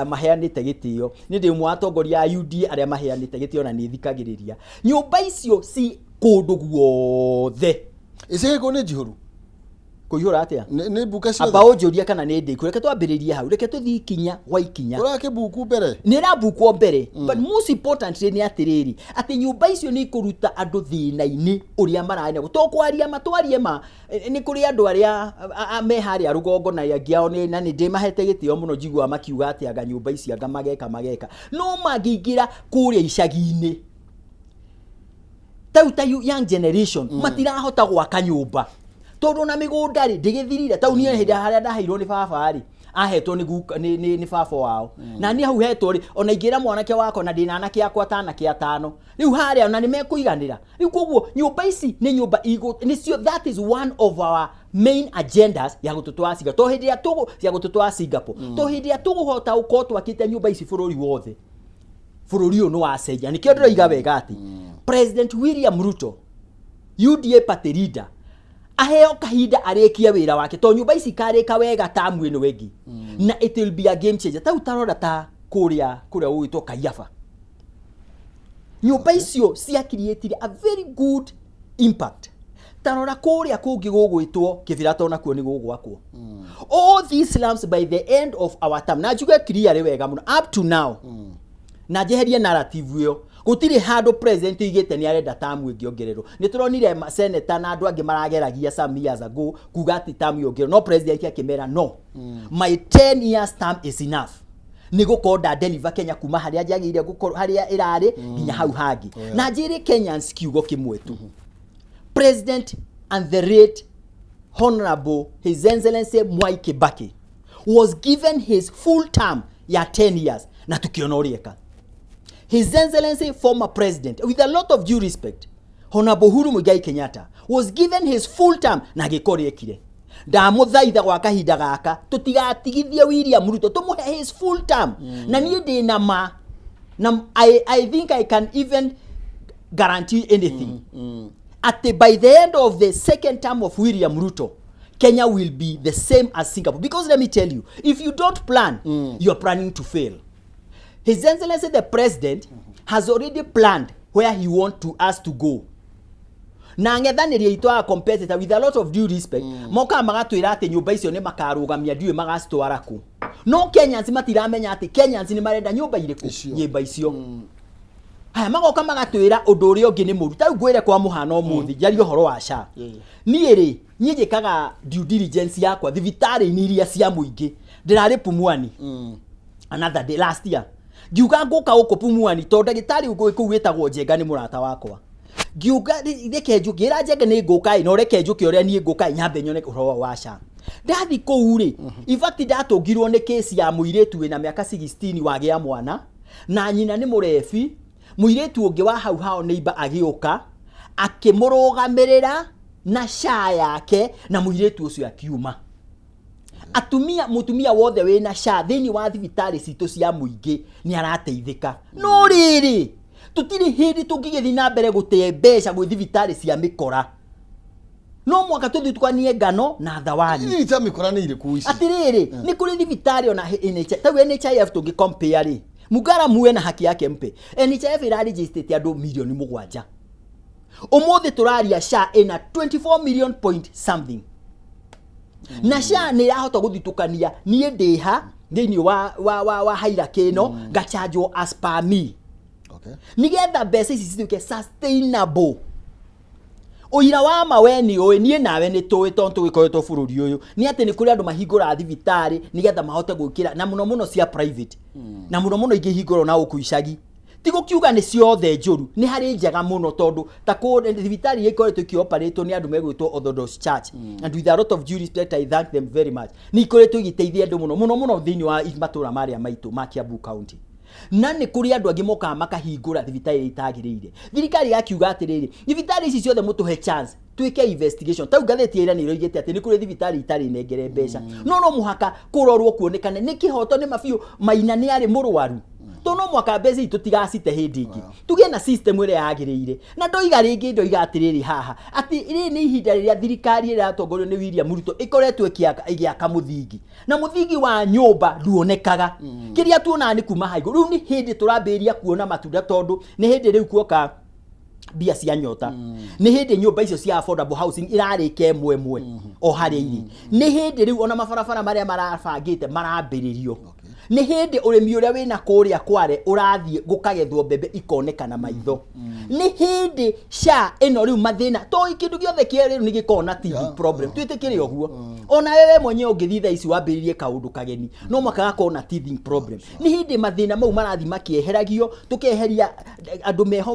maheanĩte gĩtĩo. Nĩ ndĩ ũmwe wa atongoria a UDA arĩa maheanĩte gĩtĩo na nĩ thikagĩrĩria. Nyũmba icio ci kũndũ guothe. Icigĩkũ nĩ njihũru? Kũihũra atĩa? Nĩ mbuka ciothe. Amba ũnjũrie kana nĩ ndĩku. Reke twambĩrĩrie hau, reke tũthiĩ ikinya gwa ikinya. Ũrakĩmbuku mbere. Nĩ ĩrambukwo mbere, but most importantly nĩ atĩrĩrĩ, atĩ nyũmba icio nĩ ikũruta andũ thĩna-inĩ ũrĩa mararĩ naguo. To kwaria ma, twarie ma, nĩ kũrĩ andũ arĩa me harĩa rũgongo na angĩ ao na nĩ ndĩmahete gĩtĩo mũno. Njiguaga makiuga atĩ anga nyũmba ici anga mageka mageka, no mangĩingĩra kũrĩa icagi-inĩ tau ta young generation matirahota gwaka nyũmba tondũ ona mĩgũnda rĩ ndĩgĩthirire. Tau niĩ hĩndĩ harĩa ndaheirwo nĩ baba rĩ, ahetwo nĩ guka, nĩ baba wao, na niĩ hau hetwo rĩ, ona ingĩra mwanake wakwa na ndĩna anake akwa ta anake atano rĩu harĩa, ona nĩ mekũiganĩra rĩu. Koguo nyũmba ici nĩ nyũmba nĩcio, that is one of our main agendas ya gũtũtwara Singapore, to hĩndĩ ĩrĩa tũgũ ya gũtũtwara Singapore, to hĩndĩ ĩrĩa tũgũhota gũkorwo twakĩte nyũmba ici bũrũri wothe, bũrũri ũyũ nĩ wacenjia. Nĩkĩo ndĩroiga wega atĩ President William Ruto, UDA party leader, aheo kahinda arĩkie wĩra wake, to nyũmba ici ikarĩka wega tamu ĩno ĩngĩ, na it will be a game changer. Tau tarora ta kũrĩa gũgwĩtwo Kaiaba, nyũmba icio cia created a very good impact. Tarora kũrĩa kũngĩ gũgwĩtwo Kĩbĩra, to nakuo nĩ gũgwakwo. All these slums, by the end of our term, na njuge clearly wega mũno, up to now, na njeherie narrative ĩyo, gũtirĩ handũ president oigĩte nĩ arenda tamu ĩngĩ ongererwo. Nĩ tũronire senator na andũ angĩ marageragia some years ago kuga atĩ tamu yongererwo, no president akĩmera, "No, my 10 years term is enough." Nĩ gũkorwo nda deliver Kenya kuma harĩa njagĩrĩire gũkorwo, harĩa ĩrarĩ nginya hau hangĩ. Na njĩre Kenyans kiugo kĩmwe tu: President and the late Honorable His Excellency Mwai Kibaki was given his full term ya 10 years na tukiona ũrĩa eka. His Excellency former President, with a lot of due respect, Honorable Uhuru Muigai Kenyatta, was given his full term na agĩka ũrĩa ekire. Ndamũthaitha gwa kahinda gaka tũtigatigithie William Ruto, tũmũhe his full term. Na niĩ ndĩ na ma na I think I can even guarantee anything atĩ by the end of the second term of William Ruto, Kenya will be the same as Singapore. Because let me tell you, if you don't plan, you are planning to fail. His Excellency the President has already planned where he want to us to go. Na ang'ethanĩri aitũ a competitor, with a lot of due respect, mokaga magatwĩra atĩ nyũmba icio nĩ makarũgamia, ndiũĩ magacitwara kũ. No Kenyans matiramenya atĩ Kenyans nĩ marenda nyũmba irĩkũ? Icio. Nyũmba icio. Haya, magoka magatwĩra ũndũ ũrĩa ũngĩ nĩ mũru. Ta rĩu ngwĩre kwa mũhano, ũmũthĩ njarie ũhoro wa SHA. Niĩ rĩ, niĩ njĩkaga due diligence yakwa thibitarĩ-inĩ iria cia mũingĩ. Ndĩrarĩ Pumwani another day last year, ngiuga ngũka gũkũ Pumwani tondũ ndagĩtarĩ ũngĩ kũu wĩtagwo Njenga nĩ mũrata wakwa. Ngiuga reke njũke, ngĩra Njenga nĩ ngũka ĩ, no reke njũke ũrĩa niĩ ngũka ĩ, nyambe nyone ũhoro wa SHA. Ndathi kũu rĩ, in fact ndatũngirwo nĩ kesi ya mũirĩtu wĩna mĩaka 16 wagĩa mwana na nyina nĩ mũrebi. Mũirĩtu ũngĩ wa hau hao neighbor agĩũka akĩmũrũgamĩrĩra na SHA yake, na mũirĩtu ũcio akiuma. Atumia, mutumia wothe wĩna SHA thĩinĩ wa thibitarĩ citũ cia mũingĩ nĩ arateithĩka. No rĩrĩ, tũtirĩ hĩndĩ tũngĩgĩthiĩ na mbere gũte mbeca gwĩ thibitarĩ cia mĩkora. No mwaka tũthiĩ tukanie ngano na thawani. Hihi ta mĩkora nĩ irĩkũ ici? Atirĩrĩ, nĩ kũrĩ thibitarĩ ona NHIF, tau NHIF tũngĩ compare rĩ, Mugara muwe na haki yake mpe. NHIF ĩrarĩgĩstĩte andũ milioni 7. Ũmũthĩ tũraria SHA ĩna 24 million point something, na SHA nĩ ĩrahota gũthitũkania niĩ ndĩha thĩinĩ wa hierarchy ĩno, ngachanjwo as per me, nigetha mbeca ici cituĩke sustainable. Ũira wa ma we nĩ ũĩ, niĩ nawe nĩ tũĩ, tondũ tũgĩkoretwo bũrũri ũyũ, nĩ atĩ nĩ kũrĩ andũ mahingũraga thibitarĩ nĩgetha mahote gwĩkĩra, na mũno mũno cia private, na mũno mũno ingĩ ihingũrwo na gũkũ icagi. Ti gũkiuga nĩ ciothe njũru, nĩ harĩ njega mũno, tondũ ta kũ thibitarĩ iria ikoretwo ikĩoperĩtwo nĩ andũ megwĩtwo Orthodox Church, and with a lot of due respect, I thank them very much, nĩ ikoretwo igĩteithia andũ mũno mũno mũno thĩinĩ wa matũra marĩa maitũ ma Kiambu County. Na nĩ kũrĩ andũ angĩ mokaga makahingũra thibitarĩ iria itagĩrĩire. Thirikari yakiuga atĩrĩrĩ, thibitarĩ ici ciothe mũtũhe chance twĩke investigation. Tau ngathĩti ya ira nĩ ĩroigĩte atĩ nĩ kũrĩ thibitarĩ itarĩ nengere mbeca, no mũhaka kũrorwo kuonekane nĩ kĩhoto, nĩ mabiũ Maina nĩ arĩ mũrwaru. To no mwaka mbeca itũ tigacite hĩndĩ ĩngĩ, tũgĩe na system ĩrĩa yagĩrĩire. Na ndoiga rĩngĩ, ndoiga atĩrĩrĩ haha atĩ rĩrĩ nĩ ihinda rĩrĩa thirikari ĩrĩa ĩratongorio nĩ William Ruto ĩkoretwo ĩgĩaka mũthingi, na mũthingi wa nyũmba nduonekaga. Kĩrĩa tuonaga nĩ kuma haigũ. Rĩu nĩ hĩndĩ tũrambĩrĩria kuona matunda, tondũ nĩ hĩndĩ rĩu kuoka mbia cia nyota, nĩ hĩndĩ nyũmba icio cia affordable housing irarĩka ĩmwe ĩmwe o harĩa irĩ, nĩ hĩndĩ rĩu ona mabarabara marĩa marabangĩte marambĩrĩrio, nĩ hĩndĩ ũrĩmi ũrĩa wĩna kũrĩa Kware ũrathiĩ gũkagethwo, mbembe ikoneka na maitho, nĩ hĩndĩ SHA ĩno rĩu mathĩna to kĩndũ gĩothe kĩa rĩu nĩ gĩkoragwo na teething problem. Twĩtĩkĩre ũguo, ona wewe mwenyewe ũngĩthiĩ thaa ici wambĩrĩrie kaũndũ kageni, no mũhaka gakorwo na teething problem. Nĩ hĩndĩ mathĩna mau marathiĩ makĩeheragio, tũkeheria andũ meho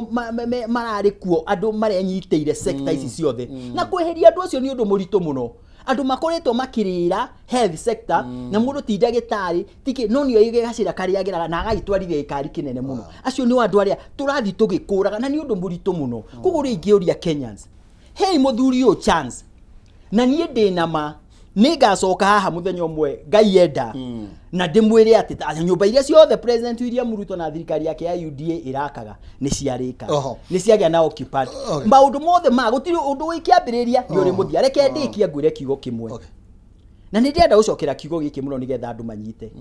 mararĩ kuo, andũ marenyitĩire sector ici ciothe, na kweheria andũ acio nĩ ũndũ mũritũ mũno. Andũ makoretwo makĩrĩra health sector, na mũndũ ti ndagĩtarĩ tikĩ, no nĩo gacĩra karĩa ageraga na agagĩtwarithia gĩkari kĩnene mũno. Acio nĩo andũ arĩa tũrathiĩ tũgĩkũraga, na nĩ ũndũ mũritũ mũno. Koguo rĩu ingĩũria Kenyans, hei mũthuri ũyũ chance, na niĩ ndĩ na ma nĩ ngacoka haha mũthenya ũmwe Ngai enda na ndĩmwĩre atĩ nyũmba iria ciothe President William Ruto na thirikari yake ya UDA ĩrakaga nĩ ciarĩka, nĩ ciagĩa na occupied. Maũndũ mothe ma gũtirĩ ũndũ wĩkĩambĩrĩria nĩ ũrĩ mũthia. Reke ndĩkie ngwĩre kiugo kĩmwe, na nĩ ndĩrenda gũcokera kiugo gĩkĩ mũno nĩgetha andũ manyite.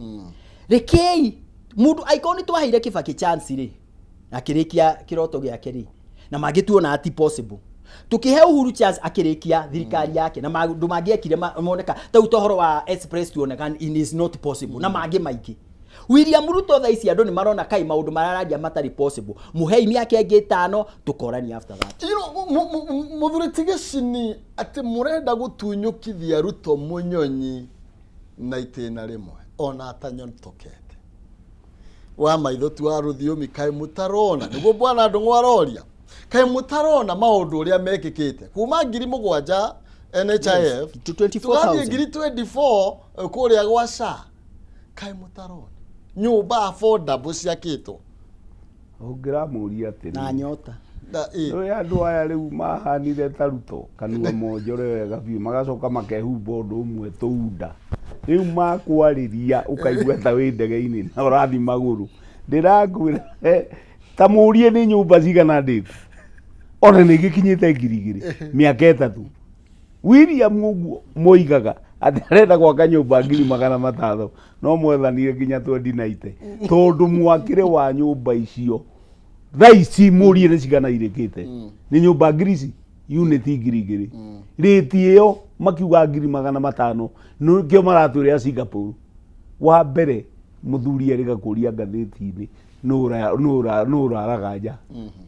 Rekei mũndũ angĩkorwo nĩ twaheire Kibaki chance rĩ, akĩrĩkia kĩroto gĩake rĩ, na mangĩ tuona ti possible, tukihe Uhuru chance akĩrĩkia thirikari yake, na maũndũ mangĩ ekire moneka ta rĩu ta ũhoro wa express tuoneka it is not possible, na mangĩ maingĩ. William Ruto thaa ici andũ nĩ marona kai maũndũ marararia matarĩ possible. Mũhei mĩaka ĩngĩ 5, tũkorania after that. Mũthuri ti Gĩcini, atĩ mũrenda gũtunyũkithia Ruto mũnyonyi na itĩna rĩmwe ona atanyotokete wa maitho tu wa rũthiomi. Kaĩ mũtarona nĩguo bwana Ndũng'ũ aroria, kaĩ mũtarona maũndũ ũrĩa mekĩkĩte kuma 7,000 NHIF Yes, to 24,000. Tũgathiĩ 24,000 kũrĩa gwa SHA? Kaĩ mũtarona nyũmba affordable ciakĩtwo? Ũngĩramũria atĩrĩrĩ, na nyota. Na, ĩ, Rĩu andũ aya rĩu mahanire ta Ruto kanua monjore wega biũ, magacoka makehumba ũndũ ũmwe tũunda, rĩu makwarĩria ũkaigua ta wĩ ndege-inĩ na ũrathiĩ magũrũ. Ndĩrakwĩra, ta mũrie nĩ nyũmba cigana ndĩku, ona nĩ gĩkinyĩte 2,000 mĩaka 3. William ũguo moigaga atĩ arenda gwaka nyũmba 500,000, no mwethanire nginya 2090, tondũ mwakĩre wa nyũmba icio thaa ici mũrie nĩ cigana irĩkĩte, nĩ nyũmba ngiri ici unit 2,000. Rĩti ĩyo makiuga 500,000 nĩkĩo maratwĩra Singapore. Wa mbere mũthuri erĩga kũria ngathĩti-inĩ nũ ũraraga nja,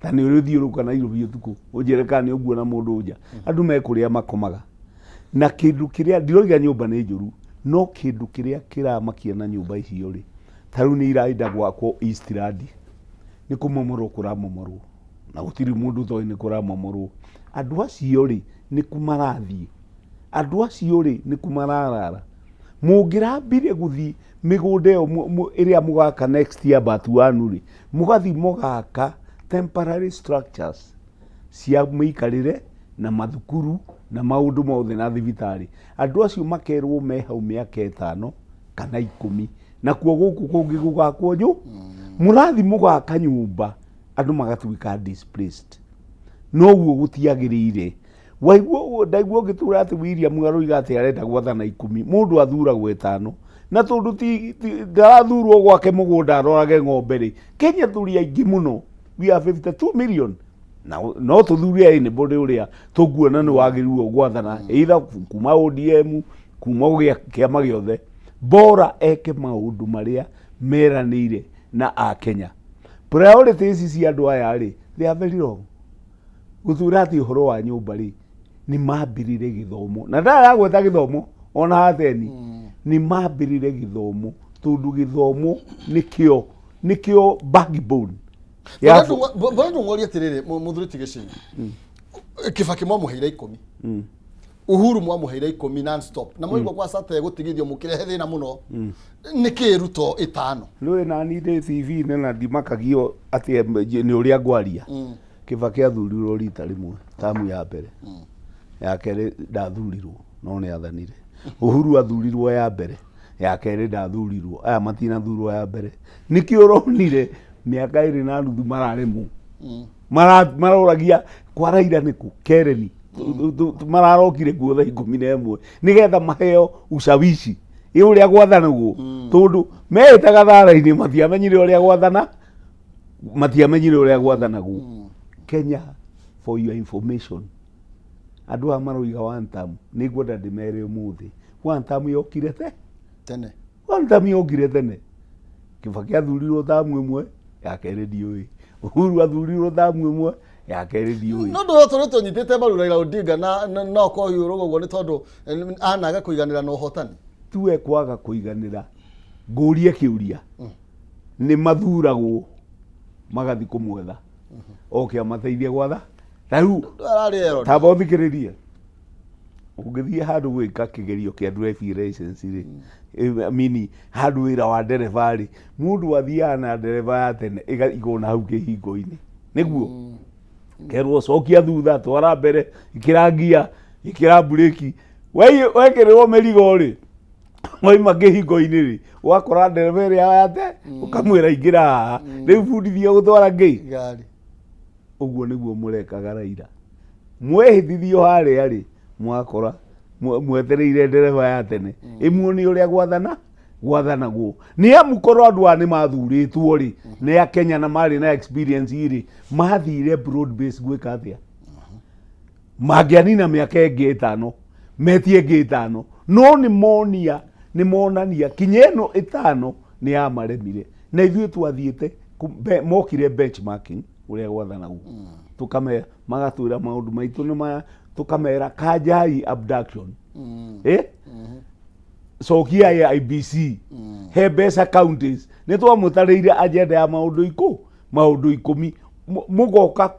ta nĩ ũrĩ ũthiũrũka Nairobi ũtukũ ũnjĩre kana nĩ ũguona mũndũ nja. Andũ mekũrĩa makomaga na kĩndũ kĩrĩa ndiroiga nyũmba nĩ njũru, no kĩndũ kĩrĩa kĩramakia na nyũmba icio rĩ, ta rĩu nĩ iraenda gwakwo Eastland, nĩ kũmomorwo kũramomorwo, na gũtirĩ mũndũ ũtoĩ nĩ kũramomorwo. Andũ acio rĩ, nĩ kũ marathiĩ? Andũ acio rĩ, nĩ kũ mararara? Mũngĩrambire gũthiĩ mĩgũnda ĩyo ĩrĩa mũgaka next year but one rĩ, mũgathiĩ mũgaka temporary structures cia mĩikarĩre na mathukuru na maũndũ mothe na thibitarĩ. Andũ acio makerwo me hau mĩaka 5 kana 10, nakuo gũkũ kũngĩ gũgakwo nyũ mũrathiĩ mũgaka nyũmba, andũ magatuĩka displaced. Noguo gũtiagĩrĩire. Waigua ndaigua ũgĩtwĩra atĩ William aroiga atĩ arenda gwathana 10, mũndũ athuragwo 5, na tondũ ti ndarathurwo gwake mũgũnda arorage ng'ombe rĩ. Kenya tũrĩ aingĩ mũno, we are 52 million, na no tũthure anybody ũrĩa tũkuona nĩ wagĩrĩirwo gwathana, either kuma ODM, kuma kĩama gĩothe, bora eke maũndũ marĩa meranĩire na akenya. Priority ici cia andũ aya rĩ, they are very wrong. Gũtwĩra atĩ ũhoro wa nyũmba rĩ, nĩ mambĩrĩre gĩthomo, na ndaragweta gĩthomo ona hateni, nĩ mambĩrĩre gĩthomo, tondũ gĩthomo nĩkĩo backbone ya Bwana Ndung'u, atĩrĩrĩ, mũthuri ti Gĩcini, Kibaki mwamũheire 10, Uhuru mwamũheire 10 non stop, na mwaigua kwa sate gũtigithio mũkĩrehe thĩna mũno. Nĩkĩ Ruto 5? Nĩũĩ nani ndĩ TV-inĩ na ndimakagio atĩ nĩ ũrĩa ngwaria. Kibaki athurirwo rita rĩmwe tamu ya mbere, ya kerĩ ndathurirwo no nĩ athanire. Uhuru athurirwo ya mbere, Ya kerĩ ndathurirwo, aya matinathurwo ya mbere. Nĩkĩo ũronire mĩaka ĩrĩ na nuthu mararemwo. Maroragia kwa Raila nĩkũ Kereni. Mararokire kuo thaa 11 nĩgetha maheo ushawishi ĩ ũrĩa gwathanagwo, tondũ mehĩtaga thara-inĩ matiamenyire ũrĩa gwathana, matiamenyire ũrĩa gwathanagwo. Kenya, for your information, andũ aya maroiga one term, nĩ ngwenda ndĩmere ũmũthĩ one term yokire te tene. One term yokire tene. Kibaki athurirwo tamu ĩmwe, ya kerĩ ndiũĩ. Uhuru athurirwo tamu ĩmwe, ya kerĩ ndiũĩ. No ndå tå tå nyitĩte mbaru Raila Odinga na no korwo hiũ ũguo nĩ tondũ anaga kũiganĩra na ũhotani. Tuwe kwaga kũiganĩra, ngũrie kĩũria, nĩ mathuragwo magathi kũmwetha oke amateithie gwatha ta rĩu? Ararĩ error. Tamba ũthikĩrĩrie, ũngĩthiĩ handũ gwĩka kĩgerio kĩa driving license rĩ, mini handũ wĩra wa ndereba rĩ, mũndũ athiaga na ndereba ya tene ĩgaigwo na hau kĩhingo-inĩ nĩguo kerwo cokia thutha, twara mbere, ĩkĩra ngia, ĩkĩra mburĩki. Wekĩrĩrwo mĩrigo rĩ, waima kĩhingo-inĩ rĩ, ũgakora ndereba ĩrĩa ya te ũkamwĩra ingĩra haha rĩu bundithio gũtwara ngĩ ngari. Ũguo nĩguo mũrekaga Raila. Mwehĩtithio harĩa rĩ, mwakora mwetereire ndereba ya tene ĩmuonie ũrĩa gwathana gwathanagwo. Nĩ amu korwo andũ aya nĩ mathurĩtwo rĩ, nĩ Akenya na marĩ na experience rĩ, mathire broad base gwĩka atĩa? Mangĩanina mĩaka ĩngĩ 5, metie ĩngĩ 5, no nĩ monia, nĩ monania kinya ĩno 5 nĩ yamaremire. Na ithuĩ twathiĩte mokire benchmarking ũrĩa gwathanagwo, tũkamera, magatwĩra maũndũ maitũ nĩ maya, tũkamera kanjai abduction, cokiai IBC, he mbeca counties. Nĩ twamũtarĩire agenda ya maũndũ 10. Mũgoka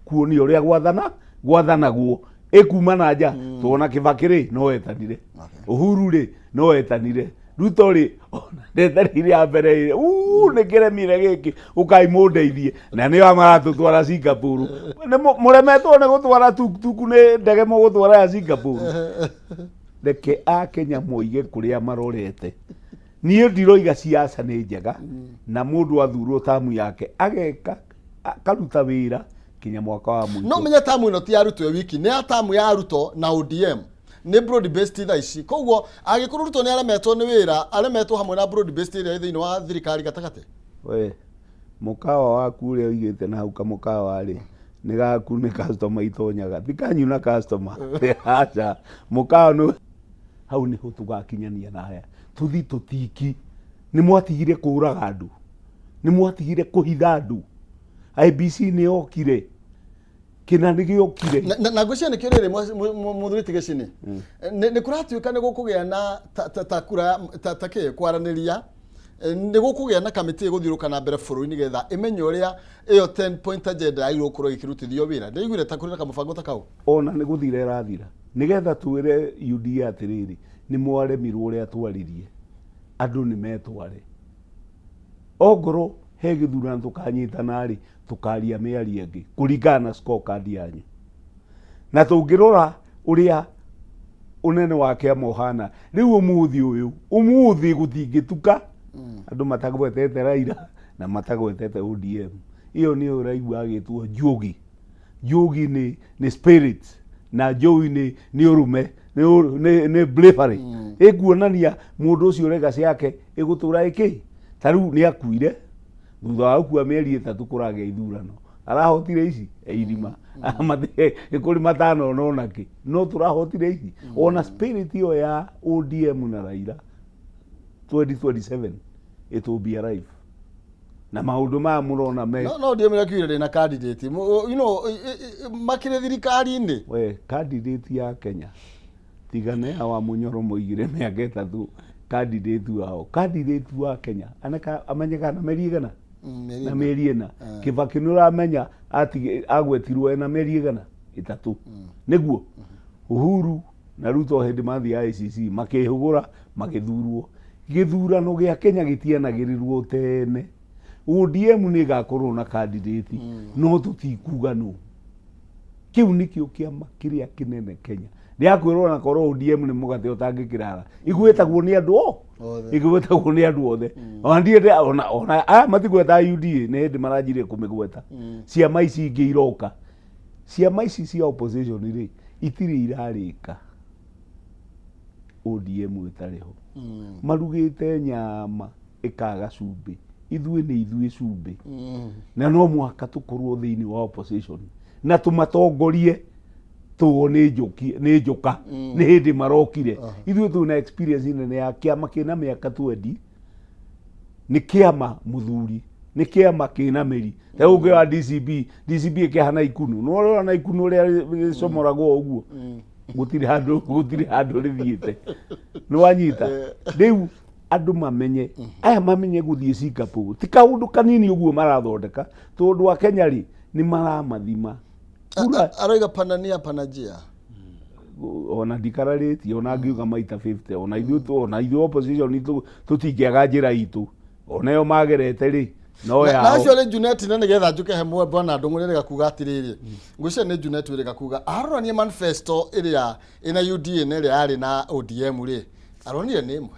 kuonia ũrĩa gwathana gwathanagwo ĩkuma na nja. Tuona Kibaki rĩ, no etanire. Uhuru rĩ, no etanire. Ruto rĩ, ona ndetanire ya mbere rĩ, uu nĩ kĩremire gĩkĩ, ũkai mũndeithie. Na nĩo maratũtwara Singapore. Nĩ mũremetwo nĩ gũtwara tuktuku, nĩ ndege mũgũtwara ya Singapore? Reke Akenya moige kũrĩa marorete. Niĩ ndiroiga siasa nĩ njega, na mũndũ athurwo tamu yake ageka, akaruta wĩra kinya mwaka wa mũico. No menye tamu ĩno ti ya Ruto wiki, nĩ ya tamu ya Ruto na ODM, nĩ broad based thaa ici. Koguo angĩkorwo Ruto nĩ aremetwo nĩ wĩra, aremetwo hamwe na broad based ĩrĩa ĩ thĩinĩ wa thirikari gatagatĩ. We mũkawa waku ũrĩa ũigĩte na hau kamũkawa rĩ, nĩ gaku, nĩ customer itonyaga, ti kanyu na customer. Aca, mũkawa nĩ hau nĩho tũgakinyania na haya tũthi tũtiki. Nĩ mwatigire kũraga andũ, nĩ mwatigire kũhitha andũ. IBC nĩ yokire, kĩna nĩ gĩokire. Na ngwĩciria nĩkĩo rĩrĩ mũthuri ti Gĩcini, nĩ kũratuĩka nĩ gũkũgĩa na ta kura ta kĩ kwaranĩria, nĩ gũkũgĩa na kamĩtĩ ĩgũthiũrũka na mbere bũrũri nĩgetha ĩmenye ũrĩa ĩyo 10 point agenda yagĩrĩirwo gũkorwo ĩkĩrutithio wĩra. Ndĩraiguire ta kũrĩ na kamũbango ta kau. Ona nĩ gũthira ĩrathira, nĩgetha twĩre UDA atĩrĩrĩ, nĩ mwaremirwo ũrĩa twaririe, andũ nĩ metware. Ongorwo he gĩthurano tũkanyitana rĩ, tũkaria mĩario ĩngĩ kũringana na scorecard yanyu. Na tũngĩrora ũrĩa ũnene wa kĩama ũhana rĩu ũmũthĩ ũyũ, ũmũthĩ gũtingĩtuka andũ matagwetete Raila na matagwetete ODM. Ĩyo nĩyo ũraigua agĩtwo njugi. Njugi nĩ spirit, na njowi nĩ ũrũme, nĩ bravery. Ĩkuonania mũndũ ũcio legacy yake ĩgũtũra ĩkĩ. Ta rĩu nĩ akuire, thutha wa gũkua mĩeri 3 kũragĩa ithurano, arahotire ici irima kũrĩ matano ona kĩ, no tũrahotire ici. Ona spirit ĩyo ya ODM na Raila, 2027 it will be alive na maũndũ maya mũrona me No ndiĩ mĩrakiuire ndĩ na candidate makĩrĩ thirikari-inĩ. We candidate ya Kenya tiga nĩ ya wa Mũnyoro, moigire mĩaka 3 candidate wao, candidate wa Kenya aneka amenyekana na mĩeri ĩgana na mĩeri 4. Kibaki nĩ ũramenya agwetirwo ena mĩeri 300 nĩguo. Uhuru na Ruto hĩndĩ mathiĩ ICC makĩhũgũra magĩthurwo. Gĩthurano gĩa Kenya gĩtianagĩrĩrwo tene. ODM nĩ ĩgakorwo na candidate, no tũtikuga nũ. Kĩu nĩkĩo kĩama kĩrĩa kĩnene Kenya. Ndĩrakwĩrwo na korwo ODM nĩ mũgate ũtangĩkĩrara, igwĩtagwo nĩ andũ o Othe. Igwĩtagwo nĩ andũ othe. Ona ndiende ona aya matigwetaga UDA, nĩ hĩndĩ maranjirie kũmĩgweta. Ciama ici ingĩ iroka, ciama ici cia opposition rĩ, itirĩ irarĩka ODM ĩtarĩ ho. Marugĩte nyama ĩkaga cumbĩ. Ithuĩ nĩ ithuĩ cumbĩ, na no mũhaka tũkorwo thĩinĩ wa opposition na tũmatongorie. Tũo nĩ njũki, nĩ njũka, nĩ hĩndĩ marokire. Ithuĩ twĩna experience nene ya kĩama kĩna mĩaka 20, nĩ kĩama mũthuri, nĩ kĩama kĩna mĩri. Ta rĩu ũngĩoya DCB, DCB ĩkĩhana ikunu, no ũrona ikunu ũrĩa rĩcomoragwo ũguo, gũtirĩ handũ rĩthiĩte. Nĩ wanyita? Rĩu andũ mamenye, aya mamenye gũthiĩ Singapore ti kaũndũ kanini ũguo marathondeka, tondũ a Kenya rĩ, nĩ maramathima kura. Arauga panania panajia. Ona ndikararĩtie, ona ngiuga maita 50, ona ithuĩ opposition tũtingĩaga njĩra itũ, ona ĩyo magerete rĩ, no na yao. Actually Junet, na nigetha njuke he mwe bwana Ndung'u rĩrĩga kuga atirĩrĩ, ngwĩciria nĩ Junet wĩrĩga kuga arorania manifesto ĩrĩa ĩna UDA na ĩrĩa yarĩ na ODM rĩ, aronire nĩ ĩmwe.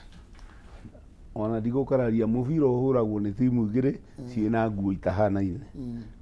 Ona ndigũkararia, mũbira ũhũragwo nĩ timu igĩrĩ ciĩna nguo itahanaine.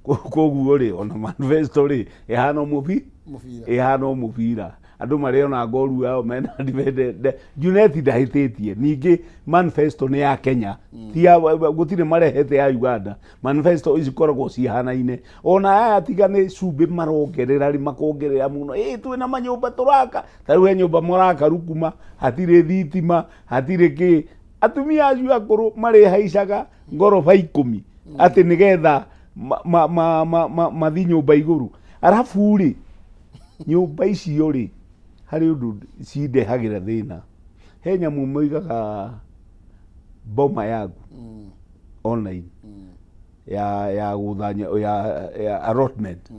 Koguo rĩ, ona manifesto rĩ, ĩhana o mũbi Mũbira. Ĩhana o mũbira, andũ marĩona ngoru yao mena independent. Junet ndahĩtĩtie. Ningĩ manifesto nĩ ya Kenya, ti ya gũtirĩ marehete ya Uganda. Manifesto ici ikoragwo cihanaine. Ona aya tiga nĩ cumbĩ marongerera rĩ, makongerera mũno. Ĩ twĩna manyũmba tũraka, ta rĩu he nyũmba mũraka Rukuma, hatirĩ thitima, hatirĩ kĩ. Atumia acio akũrũ marĩhaicaga ngoroba 10 atĩ nĩgetha mathiĩ nyũmba igũrũ. Arabu rĩ, nyũmba icio rĩ, harĩ ũndũ cindehagĩra thĩna. He nyamũ moigaga Boma Yangu online ya gũthanya ya allotment.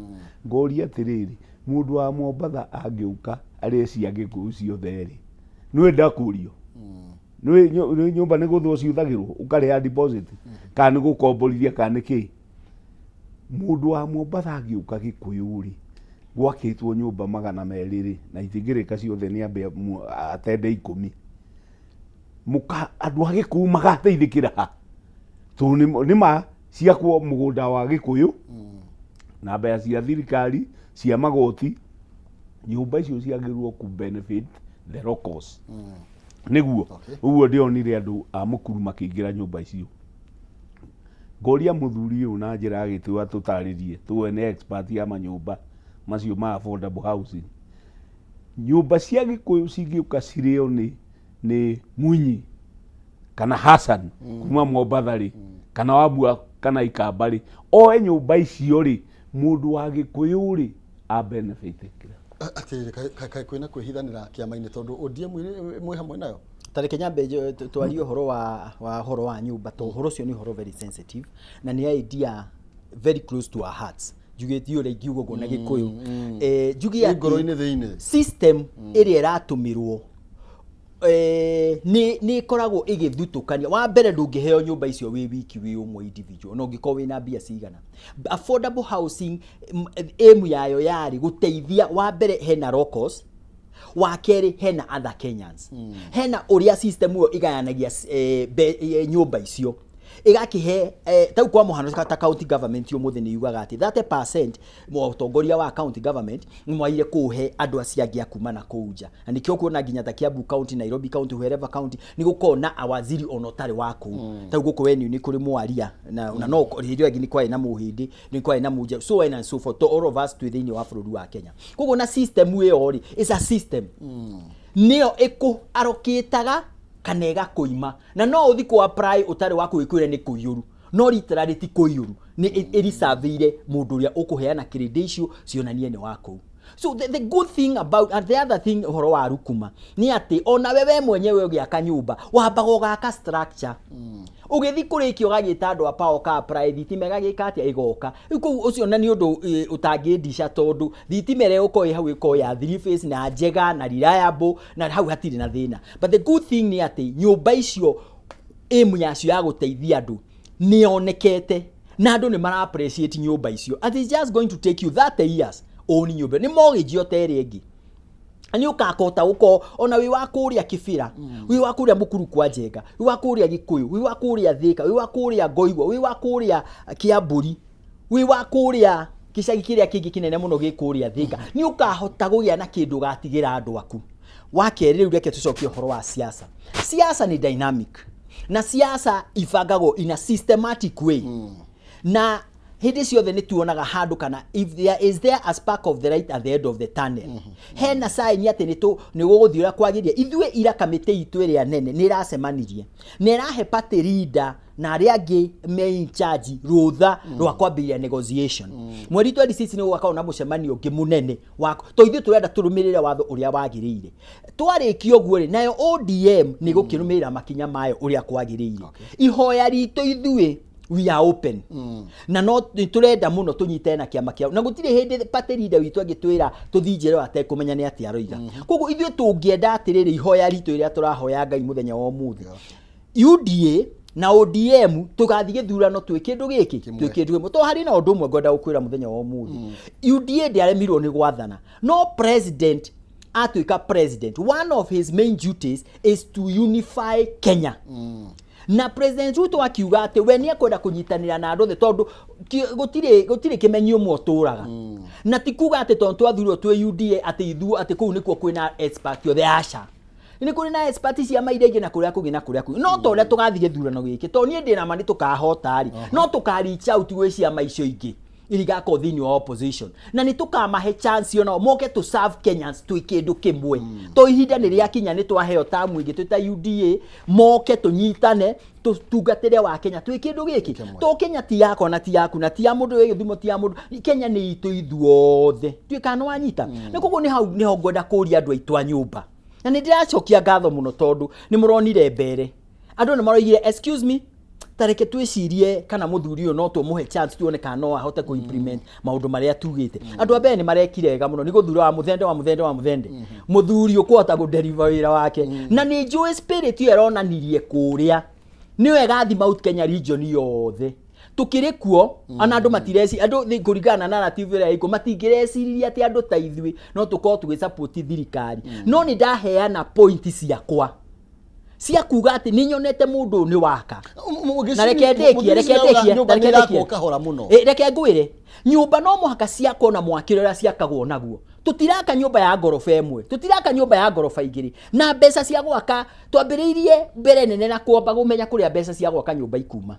Ngoria atĩrĩrĩ, mũndũ wa Mombatha angĩũka arĩe cia Gĩkũyũ ciothe rĩ, nĩwe ndakũrio nĩ nyũmba nĩ gũthwo ciũthagĩrwo ũkarĩha deposit, kana nĩ gũkomborithia, kana nĩ kĩ? Mũndũ wa Mombatha angĩũka Gĩkũyũ rĩ, gwakĩtwo nyũmba 200 rĩ, na itingĩrĩka ciothe, nĩ ambe atende 10. Mũka andũ a Gĩkũyũ magateithĩkĩra ha? Tondũ nĩ ma ciakwo mũgũnda wa Gĩkũyũ na mbeca cia thirikari cia magoti, nyũmba icio ciagĩrĩirwo ku benefit the locals nĩguo. Ũguo ndĩonire andũ a mũkuru makĩingĩra nyũmba icio. Ngoria mũthuri ũyũ na njĩra ya gĩtĩo atũtarĩrie, tũwe nĩ expert ya manyũmba macio ma affordable housing. Nyũmba cia Gĩkũyũ cingĩũka cirĩo nĩ Mwinyi kana Hassan kuma Mombatha rĩ, kana Wambua kana Ikamba rĩ, oe nyũmba icio rĩ, mũndũ wa Gĩkũyũ rĩ, a benefit kĩra? Atĩrĩrĩ, kaĩ kwĩna kwĩhithanĩra kĩama-inĩ, tondũ ODM mwĩ hamwe nayo? Ta reke nyambe twarie ũhoro wa ũhoro wa nyũmba, to ũhoro ũcio nĩ ũhoro very sensitive na nĩ idea very close to our hearts. Njugĩte ũrĩa ingiuga ũguo na Gĩkũyũ, njuge Nĩ atĩ ngoro-inĩ thĩinĩ. System ĩrĩa ĩratũmĩrwo nĩ ĩkoragwo ĩgĩthutũkania. Wa mbere, ndũngĩheo nyũmba icio wĩ wiki, wĩ ũmwe individual, na ũngĩkorwo wĩna mbia cigana. Affordable housing aim yayo yarĩ gũteithia, wa mbere, hena locals, wa kerĩ, hena other Kenyans. Hena ũrĩa system ĩyo ĩgayanagia nyũmba icio, ĩgakĩhe tau kwa mũhano ta county government ũmũthĩ nĩ yugaga atĩ 30% mũtongoria wa county government nĩ mwagire kũhe andũ acio angĩ a kuma na kũu nja. Na nĩkĩo kuona nginya ta Kiambu County, Nairobi County, wherever county, nĩ gũkorwo na awaziri ona ũtarĩ wa kũu. Tau gũkũ wenyu nĩ kũrĩ mwaria na no hĩndĩ ĩyo ĩngĩ nĩ kwarĩ na mũhĩndĩ, nĩ kwarĩ na mũnja, so on and so forth, to all of us twĩ thĩinĩ wa bũrũri wa Kenya. Koguo na system ĩyo rĩ, is a system nĩyo ĩkũ allocate kana ĩgakũima, na no ũthi kũ apply ũtarĩ wa kũgĩkwĩre nĩ kũiyũru, no literally ti kũiyũru, nĩ ĩricavĩire mũndũ ũrĩa ũkũheana kĩrĩndĩ icio cionanie nĩ wa kũu. So the good thing about, and the other thing, ũhoro wa Rukuma nĩ atĩ onawe we mwenyewe ũgĩaka nyũmba wambaga ũgaka structure, ũgĩthi kũrĩkia ũgagĩta andũ a power ka apply, thitima ĩgagĩka atĩa, ĩgoka. Rĩu kũu ũcio na nĩ ũndũ ũtangĩndica, tondũ thitima ĩrĩa ĩgũkorwo ĩ hau ĩkorwo ya three phase na njega na reliable, na hau hatirĩ na thĩna. But the good thing nĩ atĩ nyũmba icio, aim yacio ya gũteithia andũ nĩ yonekete na andũ nĩ mara appreciate nyũmba icio, and it's just going to take you 30 years own nyũmba. Nĩ mortgage o ta ĩrĩa ĩngĩ. Nĩ ũkakota gũkorwo ona wĩ wa kũrĩa Kĩbĩra, wĩ wa kũrĩa Mũkuru kwa Njenga, wĩ wa kũrĩa Gĩkũyũ, wĩ wa kũrĩa Thĩka, wĩ wa kũrĩa Ngoigwa, wĩ wa kũrĩa Kĩambũri, wĩ wa kũrĩa gĩcagi kĩrĩa kĩngĩ kĩnene mũno gĩ kũrĩa Thĩka, nĩ ũkahota kũgĩa na kĩndũ ũgatigĩra andũ aku. Wa kerĩ, rĩu reke tũcokie ũhoro wa siasa. Siasa nĩ dynamic na siasa ibangagwo in a systematic way, na hĩndĩ ciothe nĩ tuonaga handũ kana if there is there a spark of the light at the end of the tunnel, hena sign atĩ nĩ gũgũthiĩ ũrĩa kwagĩrĩire. Ithuĩ ira kamĩtĩ itũ ĩrĩa nene nĩ ĩracemanirie na ĩrahe party leader na arĩa angĩ me in charge rũtha rwa kwambĩrĩria negotiation. Mweri 26 nĩ gũgakorwo na mũcemanio ũngĩ mũnene wa to ithuĩ tũrenda tũrũmĩrĩre watho ũrĩa wagĩrĩire. Twarĩkia ũguo rĩ, nayo ODM nĩ gũkĩrũmĩrĩra makinya mayo ũrĩa kwagĩrĩire. Ihoya ritũ ithuĩ, we are open na no nĩ tũrenda mũno tũnyitane na kĩama kĩao, na gũtirĩ hĩndĩ party leader witũ angĩtwĩra tũthiĩ njĩra ĩyo atekũmenya nĩ atĩa aroiga. Koguo ithuĩ tũngĩenda atĩrĩrĩ, ihoya ritũ rĩrĩa tũrahoya Ngai mũthenya wa ũmũthĩ, UDA na ODM tũgathiĩ gĩthurano twĩ kĩndũ gĩkĩ, twĩ kĩndũ kĩmwe. To harĩ na ũndũ ũmwe ngwenda gũkwĩra mũthenya wa ũmũthĩ, UDA ndĩaremirwo nĩ gwathana, no president atuĩka president, one of his main duties is to unify Kenya. Na President Ruto akiuga atĩ we nĩ ekwenda kũnyitanĩra na andũ othe, tondũ gũtirĩ kĩmenyi ũmwe ũtũraga. Na ti kuga atĩ tondũ twathurirwo twĩ UDA atĩ ithuũ atĩ kũu nĩkuo kwĩna expert othe. Aca, nĩ kũrĩ na expert cia maira ingĩ na kũrĩa kũngĩ na kũrĩa kũngĩ. No ta ũrĩa tũgathiĩ gĩthurano gĩkĩ, tondũ niĩ ndĩ na ma nĩ tũkahota rĩ, no tũka reach out gwĩ ciama icio ingĩ iria igakorwo thĩinĩ wa opposition, na nĩ tũkamahe chance onao moke to serve Kenyans twĩ kĩndũ kĩmwe. To ihinda nĩ rĩakinya, nĩ twaheo tamu ĩngĩ twĩ ta UDA, moke tũnyitane tũtungatĩre wa Kenya twĩ kĩndũ gĩkĩ. To Kenya ti yakwa na ti yaku na ti ya mũndũ wĩ gĩthumo, ti ya mũndũ. Kenya nĩ itũ ithuothe, tuĩ kana nĩ wanyita. Nĩ koguo nĩ hau nĩho ngwenda kũria andũ aitũ a nyũmba, na nĩ ndĩracokia ngatho mũno tondũ nĩ mũronire mbere andũ nĩ maroigire, "Excuse me, ta reke twĩcirie kana mũthuri ũyũ no tũmũhe chance, tuone kana no ahote kũ implement maũndũ marĩa tugĩte." Andũ a mbere nĩ marekire wega mũno nĩ gũthura wa mũthende wa mũthende wa mũthende, mũthuri ũkũhota gũ-deliver wĩra wake. Na nĩ njũĩ spirit ĩyo ĩronanirie kũrĩa nĩyo ĩgathi Mount Kenya region yothe tukĩrĩ kuo. Ona andũ matireci andũ kũringana na narrative ĩrĩa ĩkuo, matingĩreciririe atĩ andũ ta ithuĩ no tũkorwo tũgĩsupport thirikari. No nĩ ndaheana point ciakwa cia kuga atĩ nĩ nyonete mũndũ ũyũ nĩ waka. Na reke ndĩkie, reke ndĩkie. Nyũmba reke nĩ ndĩkie. irakwo kahora mũno. Reke ngwĩre, nyũmba no mũhaka ciakwo na mwakĩre ũrĩa ciakagwo naguo. Tũtiraka nyũmba ya ngoroba ĩmwe, tũtiraka nyũmba ya ngoroba igĩrĩ na mbeca cia gwaka. Twambĩrĩirie mbere nene na kwamba kũmenya kũrĩa mbeca cia gwaka nyũmba ikuma,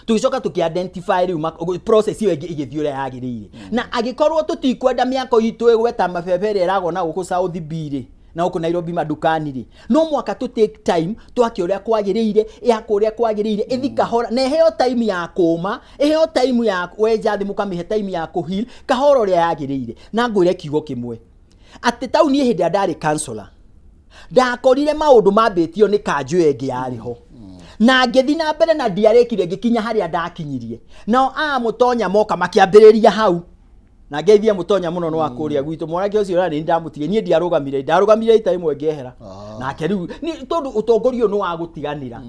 tũgĩcoka tũkĩ identify rĩu process ĩyo ĩngĩ ĩgĩthiĩ ũrĩa yagĩrĩire. Na angĩkorwo tũtikwenda mĩako itũ ĩgwe ta mabebe ĩrĩa ĩragwo na gũkũ South B rĩ, na gũkũ Nairobi mandukani rĩ, no mwaka tũ take time twake ũrĩa kwagĩrĩire, yakwo ũrĩa kwagĩrĩire, ĩthi kahora na ĩheo time ya kũma, ĩheo time ya wenja thĩ, mũkamĩhe time ya kũheal kahora ũrĩa yagĩrĩire. Na ngwĩre kiugo kĩmwe atĩ tauni hĩndĩ ĩrĩa ndarĩ councillor, ndakorire maũndũ mambĩtio nĩ kanjũ ĩyo ĩngĩ yarĩ ho, na ngĩthi na mbere na ndiarĩkire, ngĩkinya harĩa ndakinyirie. Nao aya mũtonya moka makĩambĩrĩria hau, na ngeithie mũtonya mũno nĩ wa kũrĩa gwitũ. Mwanake ũcio ũrĩa nĩ ndamũtige, niĩ ndiarũgamire, ndarũgamire ita ĩmwe ngehera. Nake rĩu tondũ ũtongoria ũyũ nĩ wa gũtiganĩra,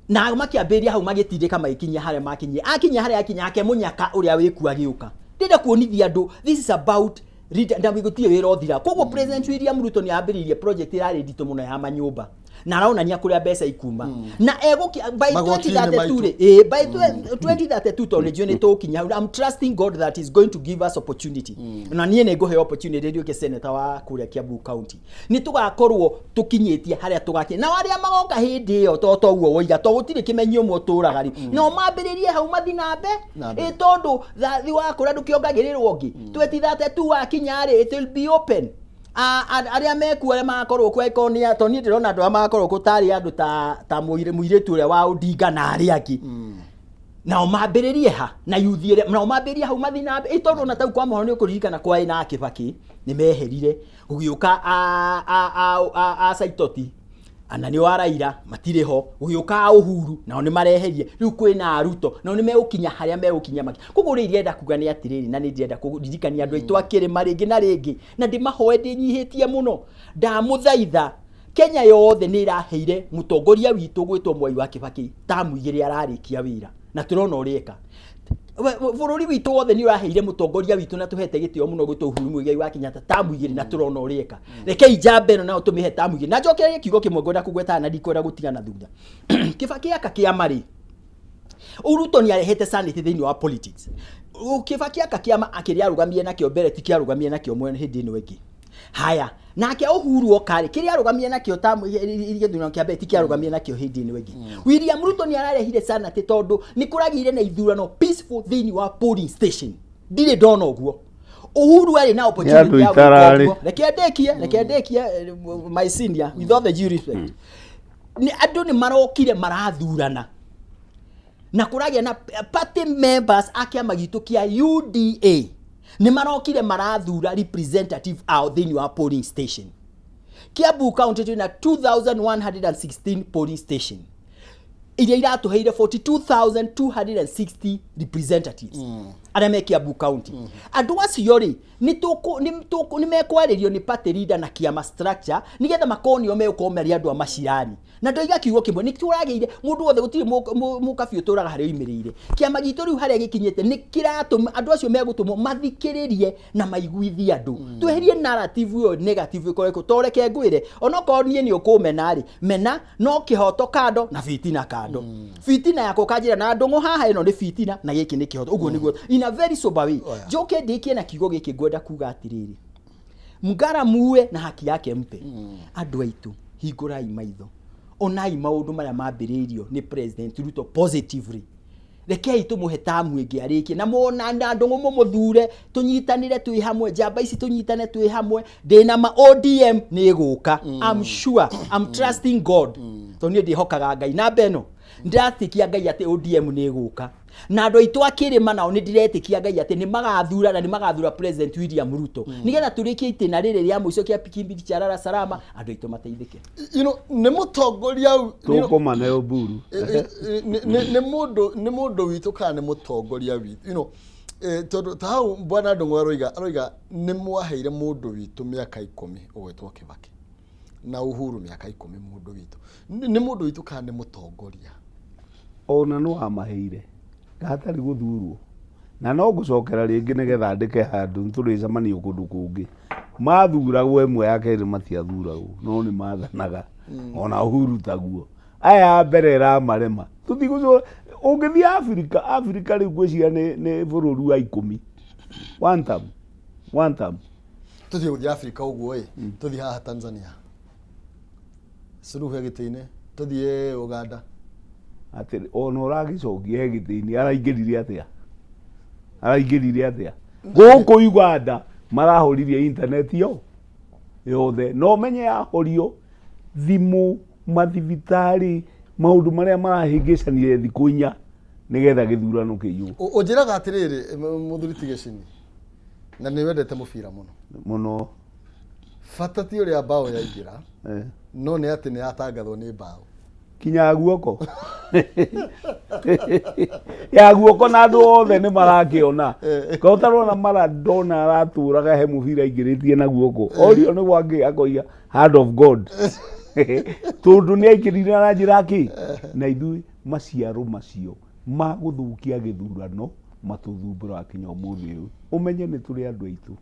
na makĩambĩrĩria hau, magĩtindĩka, magĩkinyia harĩa makinyia, akinyia harĩa akinya ake mũnyaka ũrĩa wĩkuo agĩũka. Ndĩrenda kuonithia andũ this is about leader, na gũtirĩ wĩra ũthira. Koguo President William Ruto nĩ ambĩrĩirie project ĩrarĩ nditũ mũno ya manyũmba, na aronania kũrĩa mbeca ikuma na egũki by Magoti-inĩ 2032 maitũ. rĩ, ĩ by 2032, tondũ nĩ njũĩ nĩ tũgũkinya hau. I'm trusting God that is going to give us opportunity, na niĩ nĩ ngũheo opportunity nduĩke senator wa kũrĩa Kiambu County. Nĩ tũgakorwo tũkinyĩtie harĩa tũgakinya, nao arĩa magoka hĩndĩ ĩyo, to toguo woiga, to gũtirĩ kĩmenyi ũmwe ũtũraga rĩ, no mambĩrĩrie hau mathi na mbe. Na mbere. Ĩ tondũ thathi wakũra ndũkĩongagĩrĩrwo ũngĩ. 2032 wakinya rĩ, it will be open. Arĩa mekuo, arĩa magakorwo kuo, angĩkorwo nĩ to niĩ ndĩrona andũ arĩa magakorwo kuo tarĩ andũ ta mũirĩtu ũrĩa wa Odinga na arĩa angĩ, nao mambĩrĩrie ha na yuthi ĩrĩa nao mambĩrĩrie hau mathi na mbere. Ĩ tondũ ona tau kwa mũhano nĩ ũkũririkana kwaĩ na Kĩbakĩ, nĩ meherire, gũgĩũka a Saitoti ana nĩ wa Raila, matirĩ ho, gũgĩũka a Uhuru, nao nĩ mareherie, rĩu kwĩna a Ruto, nao nĩ megũkinya harĩa megũkinya maki. Koguo ũrĩa irenda kuga nĩ atĩrĩrĩ, na nĩ ndĩrenda kũririkania andũ aitũ a kĩrĩma rĩngĩ na rĩngĩ, na ndĩmahoe ndĩnyihĩtie mũno, ndamũthaitha, Kenya yothe nĩ ĩraheire mũtongoria witũ gwĩtwo Mwai wa Kĩbakĩ tamu igĩrĩ ararĩkia wĩra, na tũrona ũrĩa eka. Bũrũri witũ wothe nĩ ũraheire mũtongoria witũ na tũhete gĩtĩo mũno gwĩtwo Uhuru Muigai wa Kenyatta tamu igĩrĩ na tũrona ũrĩa eka. Rekei njambe ĩno nayo tũmĩhe tamu igĩrĩ. Na njokererie kiugo kĩmwe ngwenda kũgweta na ndikwenda gũtigana thutha. Kĩbakĩ aka kĩama rĩ, Ruto nĩ arehete sanity thĩinĩ wa politics. Kĩbakĩ aka kĩama kĩrĩa arũgamire nakĩo mbere ti kĩarũgamire nakĩo mwena hĩndĩ ĩno ĩngĩ. Haya, nake Uhuru oka rĩ, kĩrĩa arũgamire nakĩo ta gĩthurano kĩa mbere ti kĩarũgamire nakĩo hĩndĩ ĩno ĩngĩ. William Ruto nĩ ararehire sanity tondũ nĩ kũragĩire na ithurano peaceful thĩinĩ wa polling station. Ndirĩ ndona ũguo. Uhuru arĩ na opportunity andũ ya gwĩka itararĩ. ũguo. Reke ndĩkie, reke ndĩkie my senior with all the due respect. Nĩ andũ nĩ marokire marathurana na kũragĩa na party members a kĩama gitũ kĩa UDA nĩ marokire marathura representative ao thĩinĩ wa polling station. Kiambu County twĩna 2116 polling station iria iratũheire 42260 representatives arĩa me Kiambu County. Andũ acio rĩ nĩ tũkũ- nĩ tũkũ- nĩ mekwarĩrio nĩ party leader na kĩama structure nĩgetha makorwo nĩo megũkorwo marĩ andũ a macirani. Na ndoiga kiugo kĩmwe nĩ tũragĩire mũndũ wothe gũtirĩ mũkabi ũtũraga harĩa oimĩrĩire. Kĩama gitũ rĩu harĩa gĩkinyĩte nĩ kĩratũma andũ acio megũtũmwo mathikĩrĩrie na maiguithie andũ. Tweherie narrative ĩyo negative ĩkorwo ĩkũ. To reke ngwĩre onokorwo niĩ nĩ ũkũmena rĩ, mena no kĩhoto kando na fitina kando. Fitina yakwa ũkanjĩra na ndũng'ũ haha ĩno nĩ fitina na gĩkĩ nĩ kĩhoto. Ũguo nĩguo in a very sober way. Njoke ndĩkie na kiugo gĩkĩ ngwenda kuga atĩrĩrĩ. Mgara muue na haki yake mpe. Andũ aitũ hingũrai maitho, onai maũndũ marĩa mambĩrĩirio nĩ President Ruto positively. Rekei tũmũhe tamu ĩngĩ arĩkie na mona na ndũng'ũ mũmũthure, tũnyitanĩre twĩ hamwe, njamba ici tũnyitane twĩ hamwe. Ndĩna ma ODM nĩ ĩgũka. I'm sure, I'm trusting God. Tondũ niĩ ndĩhokaga Ngai. Namba ĩno ndĩratĩkia Ngai atĩ ODM nĩ ĩgũka. Na andũ aitũ a kĩrĩma nao nĩ ndĩretĩkia Ngai atĩ nĩ magathura na nĩ magathura President William Ruto. Nĩgetha tũrĩkie itĩna rĩrĩ rĩa mũico kĩa Kimbiri cha Lala Salama, andũ aitũ mateithĩke. You know, nĩ mũtongoria you know, Tũkũmane Oburu. Nĩ mũndũ, nĩ mũndũ witũ kana nĩ mũtongoria witũ, you know, tondũ ta hau bwana Ndung'u aroiga nĩ mwaheire mũndũ witũ mĩaka 10 ũgwĩtwo Kibaki na Uhuru mĩaka 10 mũndũ witũ. Nĩ mũndũ witũ kana nĩ mũtongoria? Ona no amaheire hatarĩ gũthurwo, na no ngũcokera rĩngĩ nĩgetha andĩke handũ nĩtũrĩcemania kũndũ kũngĩ. Mathuragwo ĩmwe ya kerĩ matiathuragwo, no nĩ mathanaga ona Uhuru taguo. Aya a mbere ĩramarema tũtigũcora. Ũngĩthiĩ Afrika, Afrika rĩu ngwĩciria nĩ bũrũri wa 10 one term, one term. Tũthiĩ gũthiĩ Afrika ũguo ĩ, tũthiĩ haha Tanzania, Suluhu gĩtĩ-inĩ, tũthiĩ Uganda. Atĩ ona ũragĩcokia he gĩtĩ-inĩ, araingĩrire atĩa? Araingĩrire atĩa? Gũkũ Uganda marahoririe internet yo yothe, no menye yahorio thimũ, mathibitarĩ, maũndũ marĩa marahĩngĩcanire thikũ 4 nĩgetha gĩthurano kĩiywo. Ũnjĩraga atĩrĩrĩ, mũthuri ti Gĩcini, na nĩ wendete mũbira mũno. Mũno. Bata ti ũrĩa mbaũ yaingĩra, no nĩ atĩ nĩ yatangathwo nĩ mbaũ. Kinya guoko. Ya guoko na andũ othe nĩ marakĩona. Ko ũtarona Maradona aratũraga he mũbira aingĩrĩtie na guoko. Orio nĩ gwangĩ akoiga hand of God. Tondũ nĩ aingĩrire na njĩra kĩ? Na ithuĩ maciaro macio ma gũthũkia gĩthurano matũthumbũraga kinya ũmũthĩ ũyũ. Ũmenye nĩ tũrĩ andũ aitũ.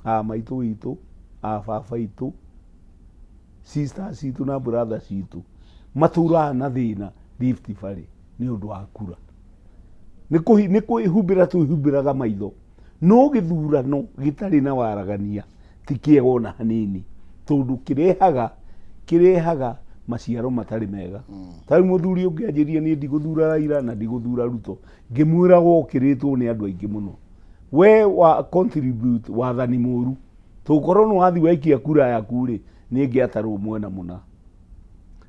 A maitũ witũ, a baba itũ, sisters citũ na brothers citũ matũraga na thĩna Rift Valley nĩ ũndũ wa kura. Nĩ kwĩhumbĩra twĩhumbĩraga maitho. No gĩthurano gĩtarĩ na waragania ti kĩega ona hanini, tondũ kĩrehaga maciaro matarĩ mega. Ta rĩu mũthuri ũngĩ anjĩrire niĩ ndigũthura Raila na ndigũthura Ruto, ngĩmwĩra wokĩrĩtwo nĩ andũ aingĩ mũno. We wa contribute wathani mũru, tũkorwo nĩ wathiĩ waikia kura yaku rĩ, nĩ ĩngĩatarwo mwena mũna.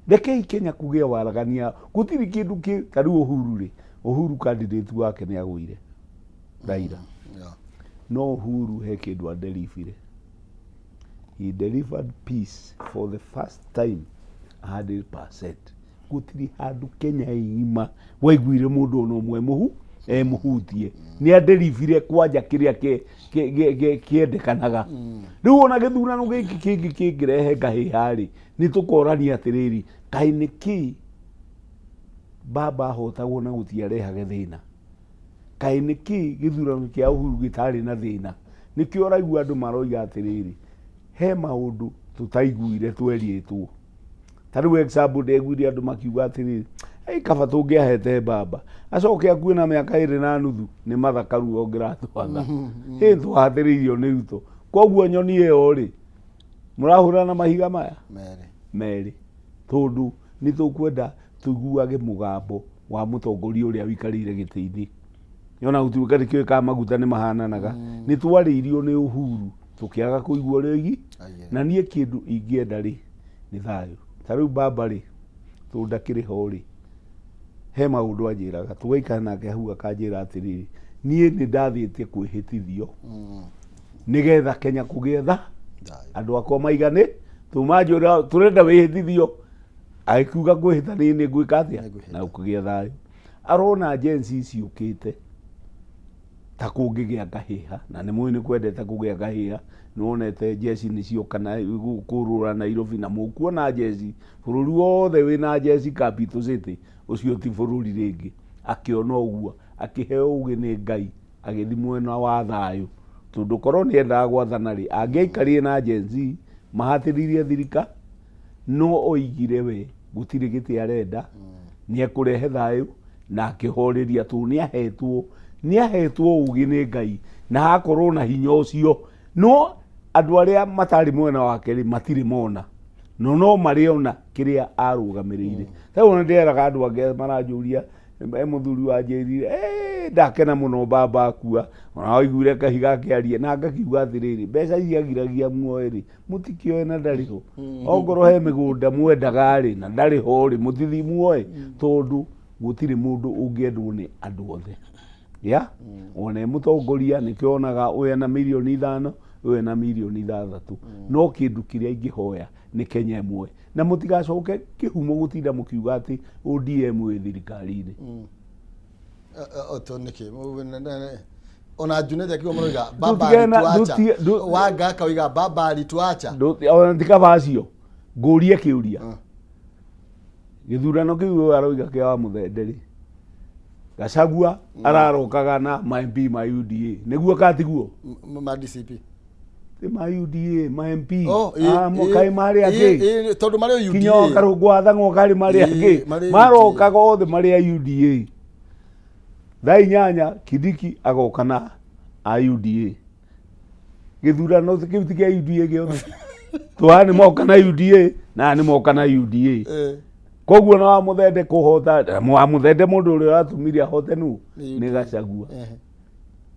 Rekei Kenya kũgĩe waragania, gũtirĩ kĩndũ kĩ, ta rĩu Uhuru rĩ, Uhuru candidate wake nĩ agũire Raila. No Uhuru he kĩndũ adelivire. He delivered peace for the first time 100%. Gũtirĩ handũ Kenya ĩng'ima waiguire mũndũ ona ũmwe mũhutie. Nĩ adelivire kwanja kĩrĩa kĩendekanaga. Rĩu ona gĩthurano gĩkĩ kĩngĩ kĩngĩrehe ngahĩha rĩ, nĩ tũkorania atĩrĩrĩ, kaĩ nĩkĩ baba ahotagwo na gũtiarehage thĩna. Kaĩ nĩkĩ gĩthurano kĩa Uhuru gĩtarĩ na thĩna? Nĩkĩo ũraigua andũ maroiga atĩrĩrĩ, he maũndũ tũtaiguire twerĩtwo. Ta rĩu example ndeguire andũ makiuga atĩrĩrĩ, "Ei kaba tũngĩahete baba acoke akue na mĩaka ĩrĩ na nuthu nĩ Martha Karua ũngĩratwatha." Hĩ twahatĩrĩirio nĩ Ruto. Koguo nyoni ĩyo rĩ, mũrahũra na mahiga maya Merĩ. Merĩ, tondũ nĩ tũkwenda tũiguage mũgambo wa mũtongoria ũrĩa ũikarĩire gĩtĩ-inĩ. Ona gũtuĩka ndĩkĩũĩ kana maguta nĩ mahananaga, nĩ twarĩirio nĩ Uhuru tũkĩaga kũigua ũrĩa oigi. Aye. Na niĩ kĩndũ ingĩenda rĩ nĩ thayũ. Ta rĩu baba rĩ, tondũ ndakĩrĩ ho rĩ, he maũndũ anjĩraga, tũgaikara nake hau akanjĩra atĩrĩrĩ, niĩ nĩ ndathiĩte kwĩhĩtithio nĩgetha Kenya kũgĩe tha Thayũ. Andũ akwa maigane tũmanjũra tũrenda wĩhĩtithio, agĩkiuga ngwĩhĩta niĩ nĩ ngwĩka atĩa Nĩngwĩhĩta. Na gũkĩgĩa thayũ. Arona Gen Z ciũkĩte ta kũngĩgĩa ngahĩha, na nĩ mũĩ nĩ kwendete kũgĩa ngahĩha. Nĩ wonete njeci nĩ cioka na kũrũra Nairobi, na mũkuona njeci bũrũri wothe wĩna njeci Capital City, ũcio ti bũrũri rĩngĩ. Akĩona ũguo, akĩheo ũgĩ nĩ Ngai, agĩthiĩ mwena wa thayũ, tondũ korwo nĩ endaga gwathana rĩ, angĩaikarire na Gen Z mahatĩrĩirie thirika, no oigire we gũtirĩ gĩtĩ arenda, nĩ ekũrehe thayũ na akĩhoreria, tondũ nĩ ahetwo ũgĩ nĩ Ngai na hakorwo na hinya ũcio. No andũ arĩa matarĩ mwena wake rĩ, matirĩ mona, no marĩona kĩrĩa arũgamĩrĩire. Rĩu ona ndĩreraga andũ angĩ maranjũria, e mũthuri wanjĩrire, "Eh, ndakena mũno baba akua." Ona waiguire kahiga akĩaria na ngakiuga atĩrĩrĩ, mbeca ici agiragia muoe rĩ, mũtikĩoe na ndarĩ ho. Ongorwo he mĩgũnda mwendaga rĩ, na ndarĩ ho rĩ, mũtithi muoe, tondũ gũtirĩ mũndũ ũngĩendwo nĩ andũ othe ya ona e mũtongoria. Nĩkĩo onaga ũyũ ena mirioni 5, ũyũ ena mirioni 6. No kĩndũ kĩrĩa ingĩhoya nĩ Kenya ĩmwe, na mũtigacoke kĩhumo gũtinda mũkiuga atĩ ODM ĩ thirikari-inĩ. To nĩkĩ ona Junet akiuga maroiga baba alituacha, Wanga akauga baba alituacha. Ona ti kaba acio ngũrie kĩũria, gĩthurano kĩu ũyũ aroiga kĩa wa Mũthende rĩ, Gachagua ararokaga na ma MP ma UDA, nĩguo katiguo? Ma DCP. Ti ma UDA, ma MP. Oh, Ah, kaĩ marĩ angĩ tondũ marĩ o kinya UDA. Karũngũ wa Thang'wa karĩ marĩ angĩ. Marĩ Marokaga othe marĩ a UDA. Thaa 8 Kindiki agoka na a UDA. Gĩthurano kĩu ti kĩa UDA gĩothe, tũhaha nĩ moka na UDA na nĩ moka na UDA. Koguo na wa Mũthende kũhota, wa Mũthende mũndũ ũrĩa ũratũmire ahote nũ? Nĩ Nĩ UDA. Gachagua.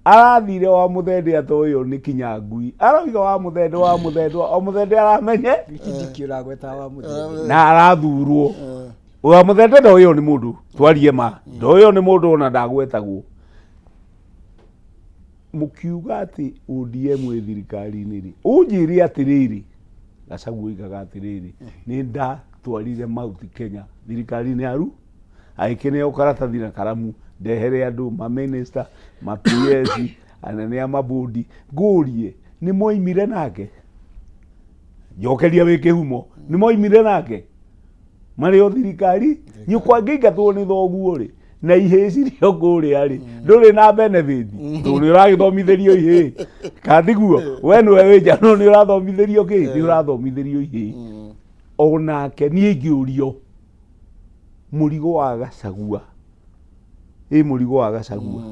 Arathire wa Mũthende atoĩyo nĩ kinya ngui, aroiga wa Mũthende, wa Mũthende, wa Mũthende aramenye. Kindiki ũragweta wa Mũthende. Na arathurwo wa Mũthende ndoĩyo nĩ mũndũ, twarie ma, ndoĩyo nĩ mũndũ ona ndagwetagwo. Mũkiuga atĩ ODM ĩ thirikari-inĩ rĩ, ũnjĩre atĩrĩrĩ, Gachagua oigaga atĩrĩrĩ, nĩ ndatwarire Mount Kenya thirikari-inĩ yaru, agĩkĩneo karatathi na karamu, ndehere andũ ma minister, ma PS, anene a mabodi. Ngũrie, nĩ mwaimire nake? Njokeria wĩ kĩhumo, nĩ mwaimire nake marĩ o thirikari? Nyũkwa angĩingatwo nĩ thoguo rĩ, na ihĩĩ cirĩ o kũrĩa rĩ, ndũrĩ na benefit, tondũ nĩ ũragĩthomithĩrio ihĩĩ, katiguo? We nĩwe wĩ nja, no nĩ ũrathomithĩrio kĩ? Nĩ ũrathomithĩrio ihĩĩ. Onake niĩ ingĩũrio mũrigo wa Gachagua, ĩ mũrigo wa Gachagua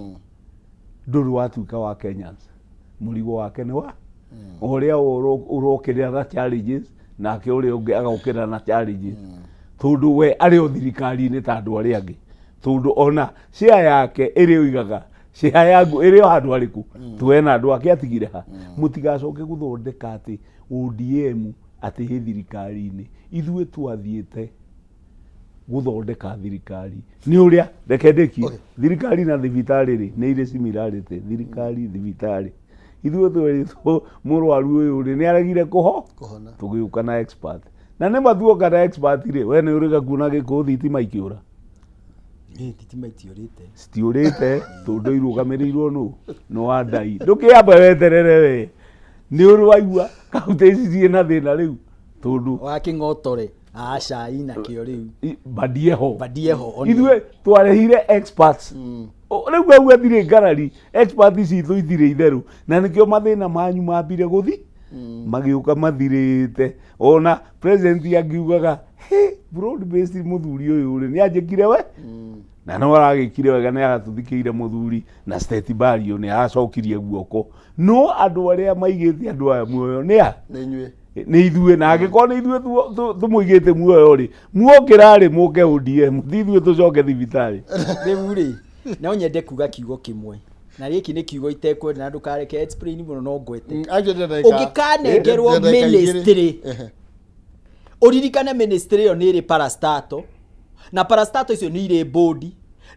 ndũrĩ watuĩka wa Kenyans. Mũrigo wake nĩ wa ũrĩa ũrokĩrĩra na challenges, nake ũrĩa ũngĩ agokĩrĩra na challenges, tondũ we arĩ o thirikari-inĩ ta andũ arĩa angĩ, tondũ ona share yake ĩrĩa oigaga share yaku ĩrĩ o handũ harĩkũ, tuwe na andũ ake atigire ha. Mũtigacoke gũthondeka atĩ ODM atĩ ĩ thirikari-inĩ. Ithuĩ twathiĩte gũthondeka thirikari nĩ ũrĩa, reke ndĩkie. Thirikari na thibitarĩ rĩ, nĩ irĩ similarity. Thirikari, thibitarĩ, ithuĩ twerĩtwo mũrwaru ũyũ rĩ, nĩ aregire kũho Kũhona. Tũgĩũka na expert, na nĩ matuoka na expert rĩ, we nĩ ũrĩga kuona gĩkũ thitima ikĩũra? Ĩ, thitima itiũrĩte. Citiũrĩte tondũ irũgamĩrĩirwo nũ? Nĩ Wandai. Ndũkĩamba weterere, we nĩ ũrĩ waigua kaunti ici ciĩna thĩna rĩu tondũ Wa kĩng'otore aca ina kĩo rĩu. Bandie ho. Bandie ho. Ithuĩ twarehire experts. Rĩu hau hatirĩ ngarari, expert citũ itirĩ itherũ, na nĩkĩo mathĩna manyu mambire gũthi magĩũka mathirĩte. Ona president angiugaga, "He, broad based mũthuri ũyũ rĩ, nĩ anjĩkire we na no aragĩkire wega, nĩ aratũthikĩire mũthuri na state barrier nĩ aracokirie guoko." No andũ arĩa maigĩte andũ aya muoyo nĩ a? Nĩ inyuĩ. Nĩ ithuĩ, na angĩkorwo nĩ ithuĩ tũmũigĩte muoyo rĩ, muokĩra rĩ, mũke ODM, ti ithuĩ tũcoke thibitarĩ. Rĩu rĩ, no nyende kuga kiugo kĩmwe, na gĩkĩ nĩ kiugo itekwenda na ndũkareke explain mũno, no ngwete. Actually, ndĩrenda Ũngĩkanengerwo ndĩrenda ndagĩka igĩrĩ. Ministry, ũririkane ministry ĩyo nĩ ĩrĩ parastato, na parastato icio nĩ irĩ board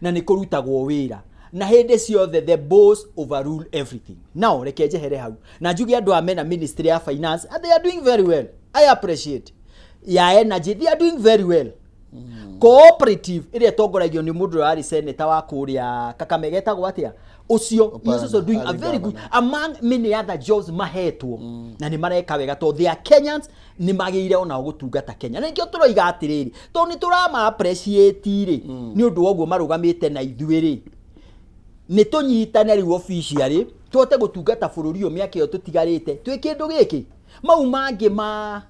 na nĩ kũrutagwo wĩra, na hĩndĩ ciothe the boss overrule everything. Now reke njehere hau na njuge andũ aya mena ministry ya finance, and they are doing very well, I appreciate. Ya energy, they are doing very well. Cooperative ĩrĩa ĩtongoragio nĩ mũndũ ũrĩa warĩ senator wa kũrĩa Kakamega, etagwo atĩa ũcio, he is also doing a very good, among many other jobs mahetwo, na nĩ mareka wega tondũ they are Kenyans, nĩ magĩire onao gũtungata Kenya. Na nĩkĩo tũroiga atĩrĩrĩ, tondũ nĩ tũrama appreciate rĩ, nĩ ũndũ wa ũguo marũgamĩte na ithuĩ rĩ, nĩ tũnyitane rĩu officially tũhote gũtungata bũrũri ũyũ mĩaka ĩyo tũtigarĩte twĩ kĩndũ gĩkĩ. Mau mangĩ ma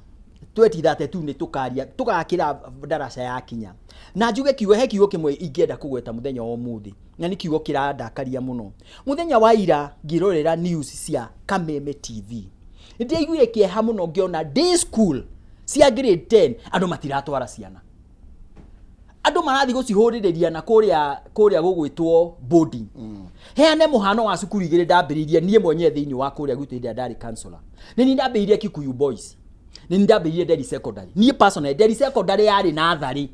2032 nĩ tũkaria tũgakĩra ndaraca ya kinya. Na njuge kiugo, he kiugo kĩmwe ingĩenda kũgweta mũthenya wa ũmũthĩ, na nĩ kiugo kĩrandakaria mũno. Mũthenya wa ira ngĩrorera news cia Kameme TV, nĩ ndĩraiguire kĩeha mũno ngĩona day school cia grade 10 andũ matiratwara ciana, andũ marathiĩ gũcihũrĩrĩria na kũrĩa gũgwĩtwo boarding. Heane mũhano wa cukuru igĩrĩ ndambĩrĩirie niĩ mwenyewe thĩinĩ wa kũrĩa gwitũ hĩndĩ ĩrĩa ndarĩ counselor. Nĩ niĩ ndambĩrĩirie Kikuyu Boys, nĩ niĩ ndambĩrĩirie Nderi Secondary. Niĩ personally, Nderi Secondary yarĩ natharĩ,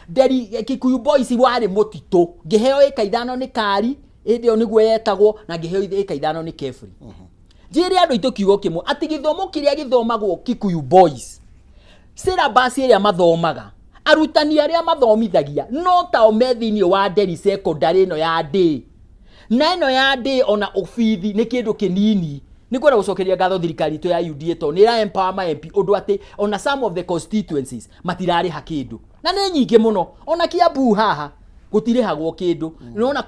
Nderi Kikuyu Boys warĩ mũtitũ. Ngĩheo ĩka 5 nĩ kari, hĩndĩ ĩyo nĩguo yetagwo, na ngĩheo ĩka 5 nĩ Kefri. Njĩre andũ aitũ kiugo kĩmwe, atĩ gĩthomo kĩrĩa gĩthomagwo Kikuyu Boys, syllabus ĩrĩa mathomaga, arutani arĩa mathomithagia no tao me thĩinĩ wa Nderi Secondary ĩno ya day, na ĩno ya day ona ũbithi nĩ kĩndũ kĩnini. Nĩ kwenda gũcokeria ngatho thirikari itũ ya UDA tondũ nĩ ĩra empower ma MP ũndũ atĩ ona some of the constituencies matirarĩha kĩndũ, na nĩ nyingĩ mũno. Ona Kiambu haha gũtirĩhagwo kĩndũ. Nĩwona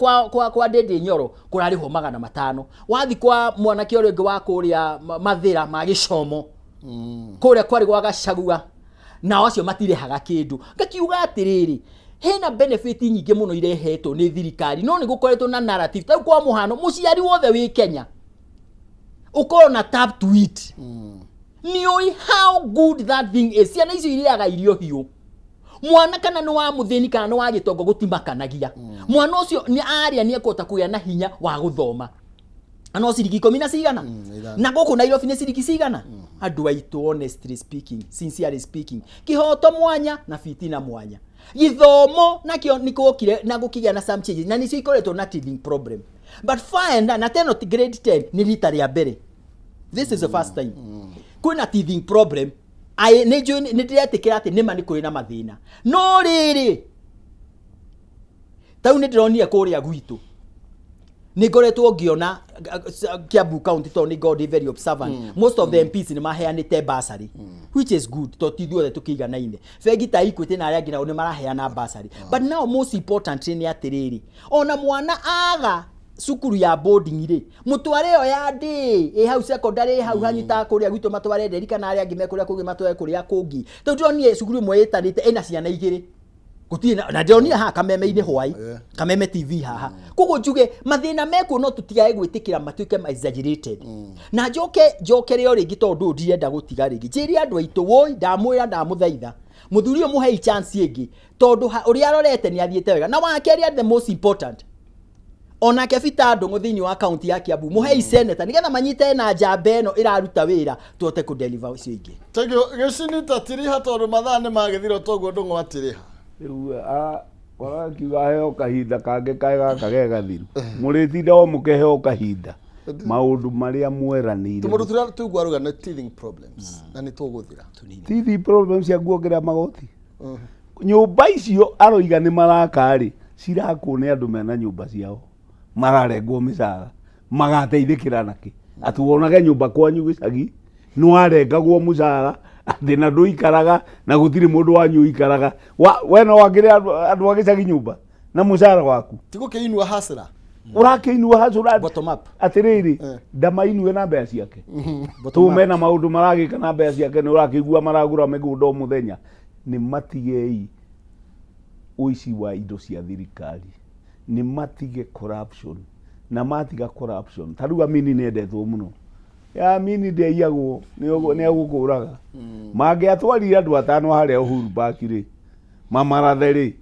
kwa Ndĩndĩ Nyoro kũrarĩhwo 500. Wathi kwa mwanake ũrĩa ũngĩ wa kũrĩa Mathĩra ma Gĩcomo, kũrĩa kwarĩ gwa Gachagua, nao acio matirĩhaga kĩndũ. Ngakiuga atĩrĩrĩ, hena benefit nyingĩ mũno irehetwo nĩ thirikari, no nĩ gũkoretwo na narrative. Tarĩu kwa mũhano, mũciari wothe wĩ Kenya ũkorwo na tap to eat, nĩ ũĩ how good that thing is. Ciana icio irĩaga irio hiũ. Mwana kana nĩ wa mũthĩni kana nĩ wa gĩtongo, gũtimakanagia. Mwana ũcio nĩ arĩa nĩ ekũhota kũgĩa na hinya wa gũthoma. Na no ciringi ikũmi na cigana? 5. Na gũkũ Nairobi nĩ ciringi cigana? Andũ aitũ, honestly speaking, sincerely speaking, kĩhoto mwanya na fitina mwanya. Gĩthomo nakĩo nĩ gwokire na gũkĩgĩa na some changes, na nĩcio ikoretwo na teething problem, but fine. Na teno ti grade 10 nĩ rita rĩa mbere, this is the first time kwĩna teething problem. Nĩ njũĩ, nĩ ndĩretĩkĩra atĩ nĩma nĩ kũrĩ na mathĩna, no rĩrĩ, tau nĩ ndĩronire kũrĩa gwitũ, nĩ ngoretwo ngĩona Kiambu County, tondũ nĩ ngoragwo ndĩ very observant, most of the MPs nĩ maheanĩte bursary, which is good, tondũ ti ithuothe tũkĩiganaine. Bengi ta Equity na arĩa angĩ nao nĩ maraheana bursary. But now most importantly nĩ atĩrĩrĩ, ona mwana aga cukuru ya boarding rĩ, mũtware ĩyo ya day ĩ hau secondary, ĩ hau hanyita kũrĩa gwitũ, matware Nderi, kana arĩa angĩ me kũrĩa kũngĩ matware kũrĩa kũngĩ. Tondũ ndĩronire cukuru ĩmwe ĩtanĩte ĩna ciana igĩrĩ, gũtirĩ na ndĩronire haha Kameme-inĩ hwai, Kameme TV haha. Koguo njuge mathĩna mekuo, no tũtigae gwĩtĩkĩra matuĩke ma exaggerated. Na njoke njokere o rĩngĩ, tondũ ũndũ ndirenda gũtiga rĩngĩ, njĩre andũ aitũ, woi, ndamwĩra, ndamũthaitha, mũthuri ũyũ mũhei chance ĩngĩ, tondũ ũrĩa arorete nĩ athiĩte wega. Na wa kerĩ, and the most important, onake Peter Ndung'u thĩinĩ wa kaunti ya Kiambu, mũhei senator nĩgetha manyite na njamba ĩno ĩraruta wĩra, tũhote kũdeliver icio ingĩ. Thank you. Gĩcini ta tiriha, tondũ mathaa nĩ magĩthira toguo. Ndung'u atiriha. Rĩu warakiuga heo kahinda kangĩ kaĩ gaka ge gathiru, mũrĩtinda o mũkĩheo kahinda maũndũ marĩa mweranĩire. Tũmũndũ tũrĩa tũigua ruga nĩ teething problems na nĩ tũgũthira. Tithi problem cia kuongerera magoti, nyũmba icio aroiga nĩ maraka rĩ, cirakwo nĩ andũ mena nyũmba ciao mararengwo mĩcara, magateithĩkĩra nakĩ? Atĩ wonage nyũmba kwanyu gĩcagi nĩ warengagwo mũcara, atĩ na ndũikaraga na gũtirĩ mũndũ wanyu ũikaraga. We no wakĩre andũ a gĩcagi nyũmba? Na mũcara waku. Ti gũkĩinua hasra. Ũrakĩinua hacũra. Bottom up. Atĩrĩrĩ, Eh. ndamainue na mbeca ciake. Bottom up. Tũme na maũndũ maragĩka na mbeca ciake, nĩ ũrakĩigua maragũra mĩgũnda o mũthenya. Nĩ matigei ũici wa indo cia thirikari, nĩ matige corruption, na matiga corruption, ta rĩu Amini nĩ endetwo mũno. Ya Amini ndĩaiyagwo, nĩ egũkũraga. Mangĩatwarire andũ atano harĩa Uhuru Park rĩ, mamarathe rĩ,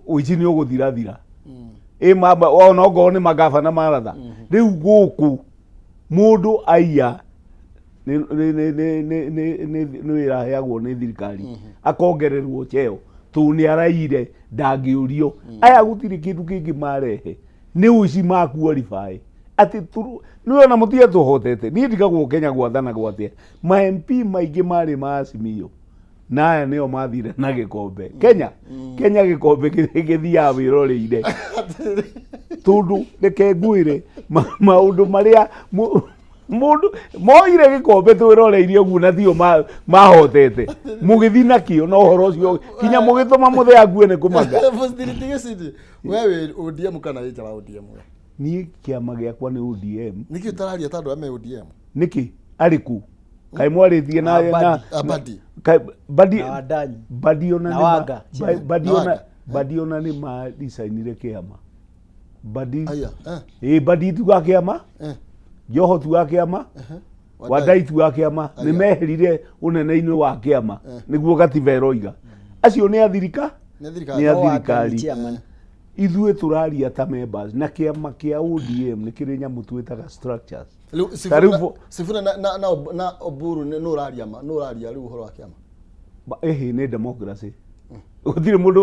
ũici nĩ ũgũthirathira. Ĩ mamba ona ongorwo nĩ magabana maratha rĩu gũkũ, mũndũ aiya nĩ wĩra aheagwo nĩ thirikari, akongererwo cheo tondũ nĩ araiyire, ndangĩũrio. Aya gũtirĩ kĩndũ kĩngĩ marehe, nĩ ũici ma qualify atĩ nĩ ona mũtige tũhotete. Niĩ ndigagwo Kenya gwathanagwo atĩa? Ma MP maingĩ marĩ ma Azimio na aya nĩo mathire na gĩkombe Kenya. Kenya gĩkombe gĩthiaga wĩroreire, tondũ reke ngwĩre maũndũ marĩa mũndũ moire gĩkombe twĩroreirie ũguo na tio mahotete, mũgĩthi nakĩo na ũhoro ũcio kinya mũgĩtũma mũthee akue nĩ kũmaka. Mũthiriti Gĩcindi, we wĩ ODM kana wĩ nja wa ODM we? Niĩ kĩama gĩakwa nĩ ODM. Nĩkĩ ũtararia ta andũ arĩa me ODM? Nĩkĩ arĩkũ kaĩ mwarĩtie na Ah, na Abadi. Badi. Na Wandanyi. Badi ona Na nĩ Wanga. Badi Na ona Wanga. Badi ona nĩ maricainire kĩama Badi. Aya, eh, Ĩ Badi tuga kĩama, Joho tuga kĩama, Wandai tuga kĩama, nĩ Aya. meherire ũnene-inĩ wa kĩama nĩguo gatiba ĩroiga acio nĩ athirika Nĩ thirikari. Nĩ a No Wanga nĩ thirikari. chairman. Ithuĩ tũraria ta members, na kĩama kĩa ODM nĩ kĩrĩ nyamũ twĩtaga structures. Rĩu Ta Sifuna, rĩu Sifuna na Oburu nĩ ũraria ma, nĩ ũraria rĩu ũhoro wa kĩama. Ĩhĩ, nĩ democracy, gũtirĩ mũndũ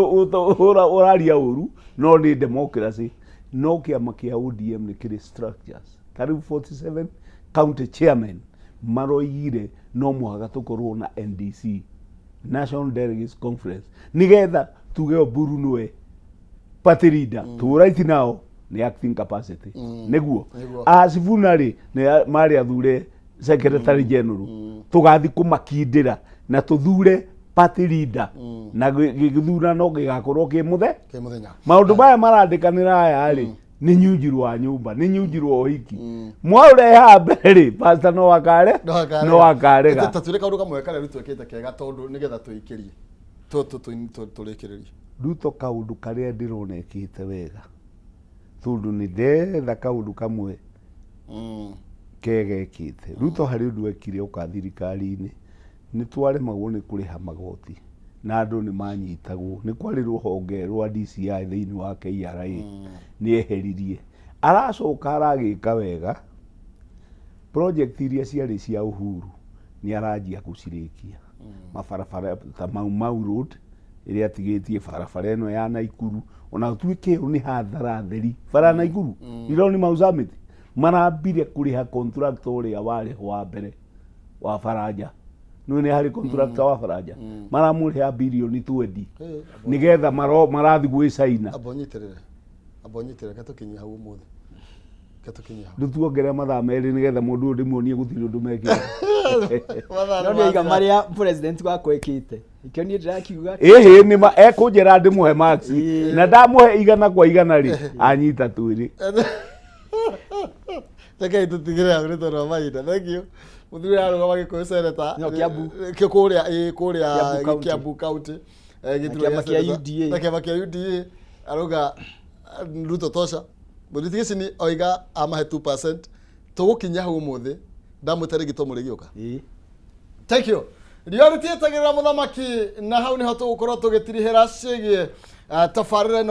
ũraria ũru, no nĩ democracy. No kĩama kĩa ODM nĩ kĩrĩ structures. Ta rĩu 47 county chairman maroigire no mũhaka tũkorwo na NDC, National Delegates Conference, nĩgetha tuge Oburu nĩwe party leader. Mm. Right now nĩ acting capacity, nĩguo. Nĩguo. Acibuna rĩ, nĩ marĩ athure secretary general, tũgathi kũmakindĩra na tũthure party leader, na gĩthurano gĩgakorwo kĩ mũthe Kĩ mũthenya. Maũndũ maya marandĩkanĩra aya rĩ, nĩ nyunjiru wa nyũmba, nĩ nyunjiru wa ũhiki. Mwaũrehe haha mbere rĩ, pastor no akare. No akarega. No akarega. Ta twĩre kaũndũ kamwe karĩa rĩu twĩkĩte kega, tondũ nĩgetha tũikĩrie. Tũrĩkĩrĩrie. Ruto, kaũndũ karĩa ndĩrona ĩkĩte wega, tondũ nĩ ndetha kaũndũ kamwe kega ekĩte Ruto, harĩ ũndũ ekire oka thirikari-inĩ, nĩ twaremagwo nĩ kũrĩha magoti na andũ nĩ manyitagwo. Nĩ kwarĩ rũhonge rwa DCI thĩinĩ wa KRA, nĩ eheririe. Aracoka aragĩka wega, project iria ciarĩ cia Uhuru nĩ aranjia gũcirĩkia, mabarabara ta Mau Mau Road ĩrĩa atigĩtie, barabara ĩno ya Naikuru, ona gũtuĩke ĩyo nĩ hathara theri. Bara ya Naikuru, Rironi Mau Summit, marambire kũrĩha contractor ũrĩa warĩ ho wa mbere wa baranja. Nĩ harĩ contractor wa baranja maramũrĩha birioni 20 nĩgetha marathiĩ gwĩ China. Amba ũnyitĩrĩre. Amba ũnyitĩrĩre, reke tũkinyie hau ũmũthĩ. Reke tũkinyie hau. Ndũtuongerera mathaa 2 nĩgetha mũndũ ũyũ ndĩmuonie gũtirĩ ũndũ mekĩte. Mathaa No nĩ nĩ aiga mathira. marĩa president wakwa ekĩte, ikĩo niĩ ndĩrakiuga. Ĩhĩ, nĩ ma ekũnjĩra ndĩmũhe max, Ĩĩ. na ndamũhe 100 kwa 100 rĩ, anyita 2. Rekei tũtigĩre hau nĩ tondũ wa mahinda. Thank you. Mũthuri ararũgama Gĩkũyũ senator. No, Kiambu. Kũrĩa, ĩĩ, kũrĩa Kiambu County. Kiambu County. Na kĩama kĩa UDA. Na kĩama kĩa UDA arauga Ruto tosha. Mũthuri Gĩcini oiga amahe 2%. Tũgũkinya hau ũmũthĩ. Ndamwĩta rĩngĩ to mũrĩgĩũka. Ĩĩ. Thank you. Riũa rĩtiĩtagĩrĩra mũthamaki, na hau nĩho tũgũkorwo tũgĩtirihĩra ciĩgiĩ tabarĩra ĩno.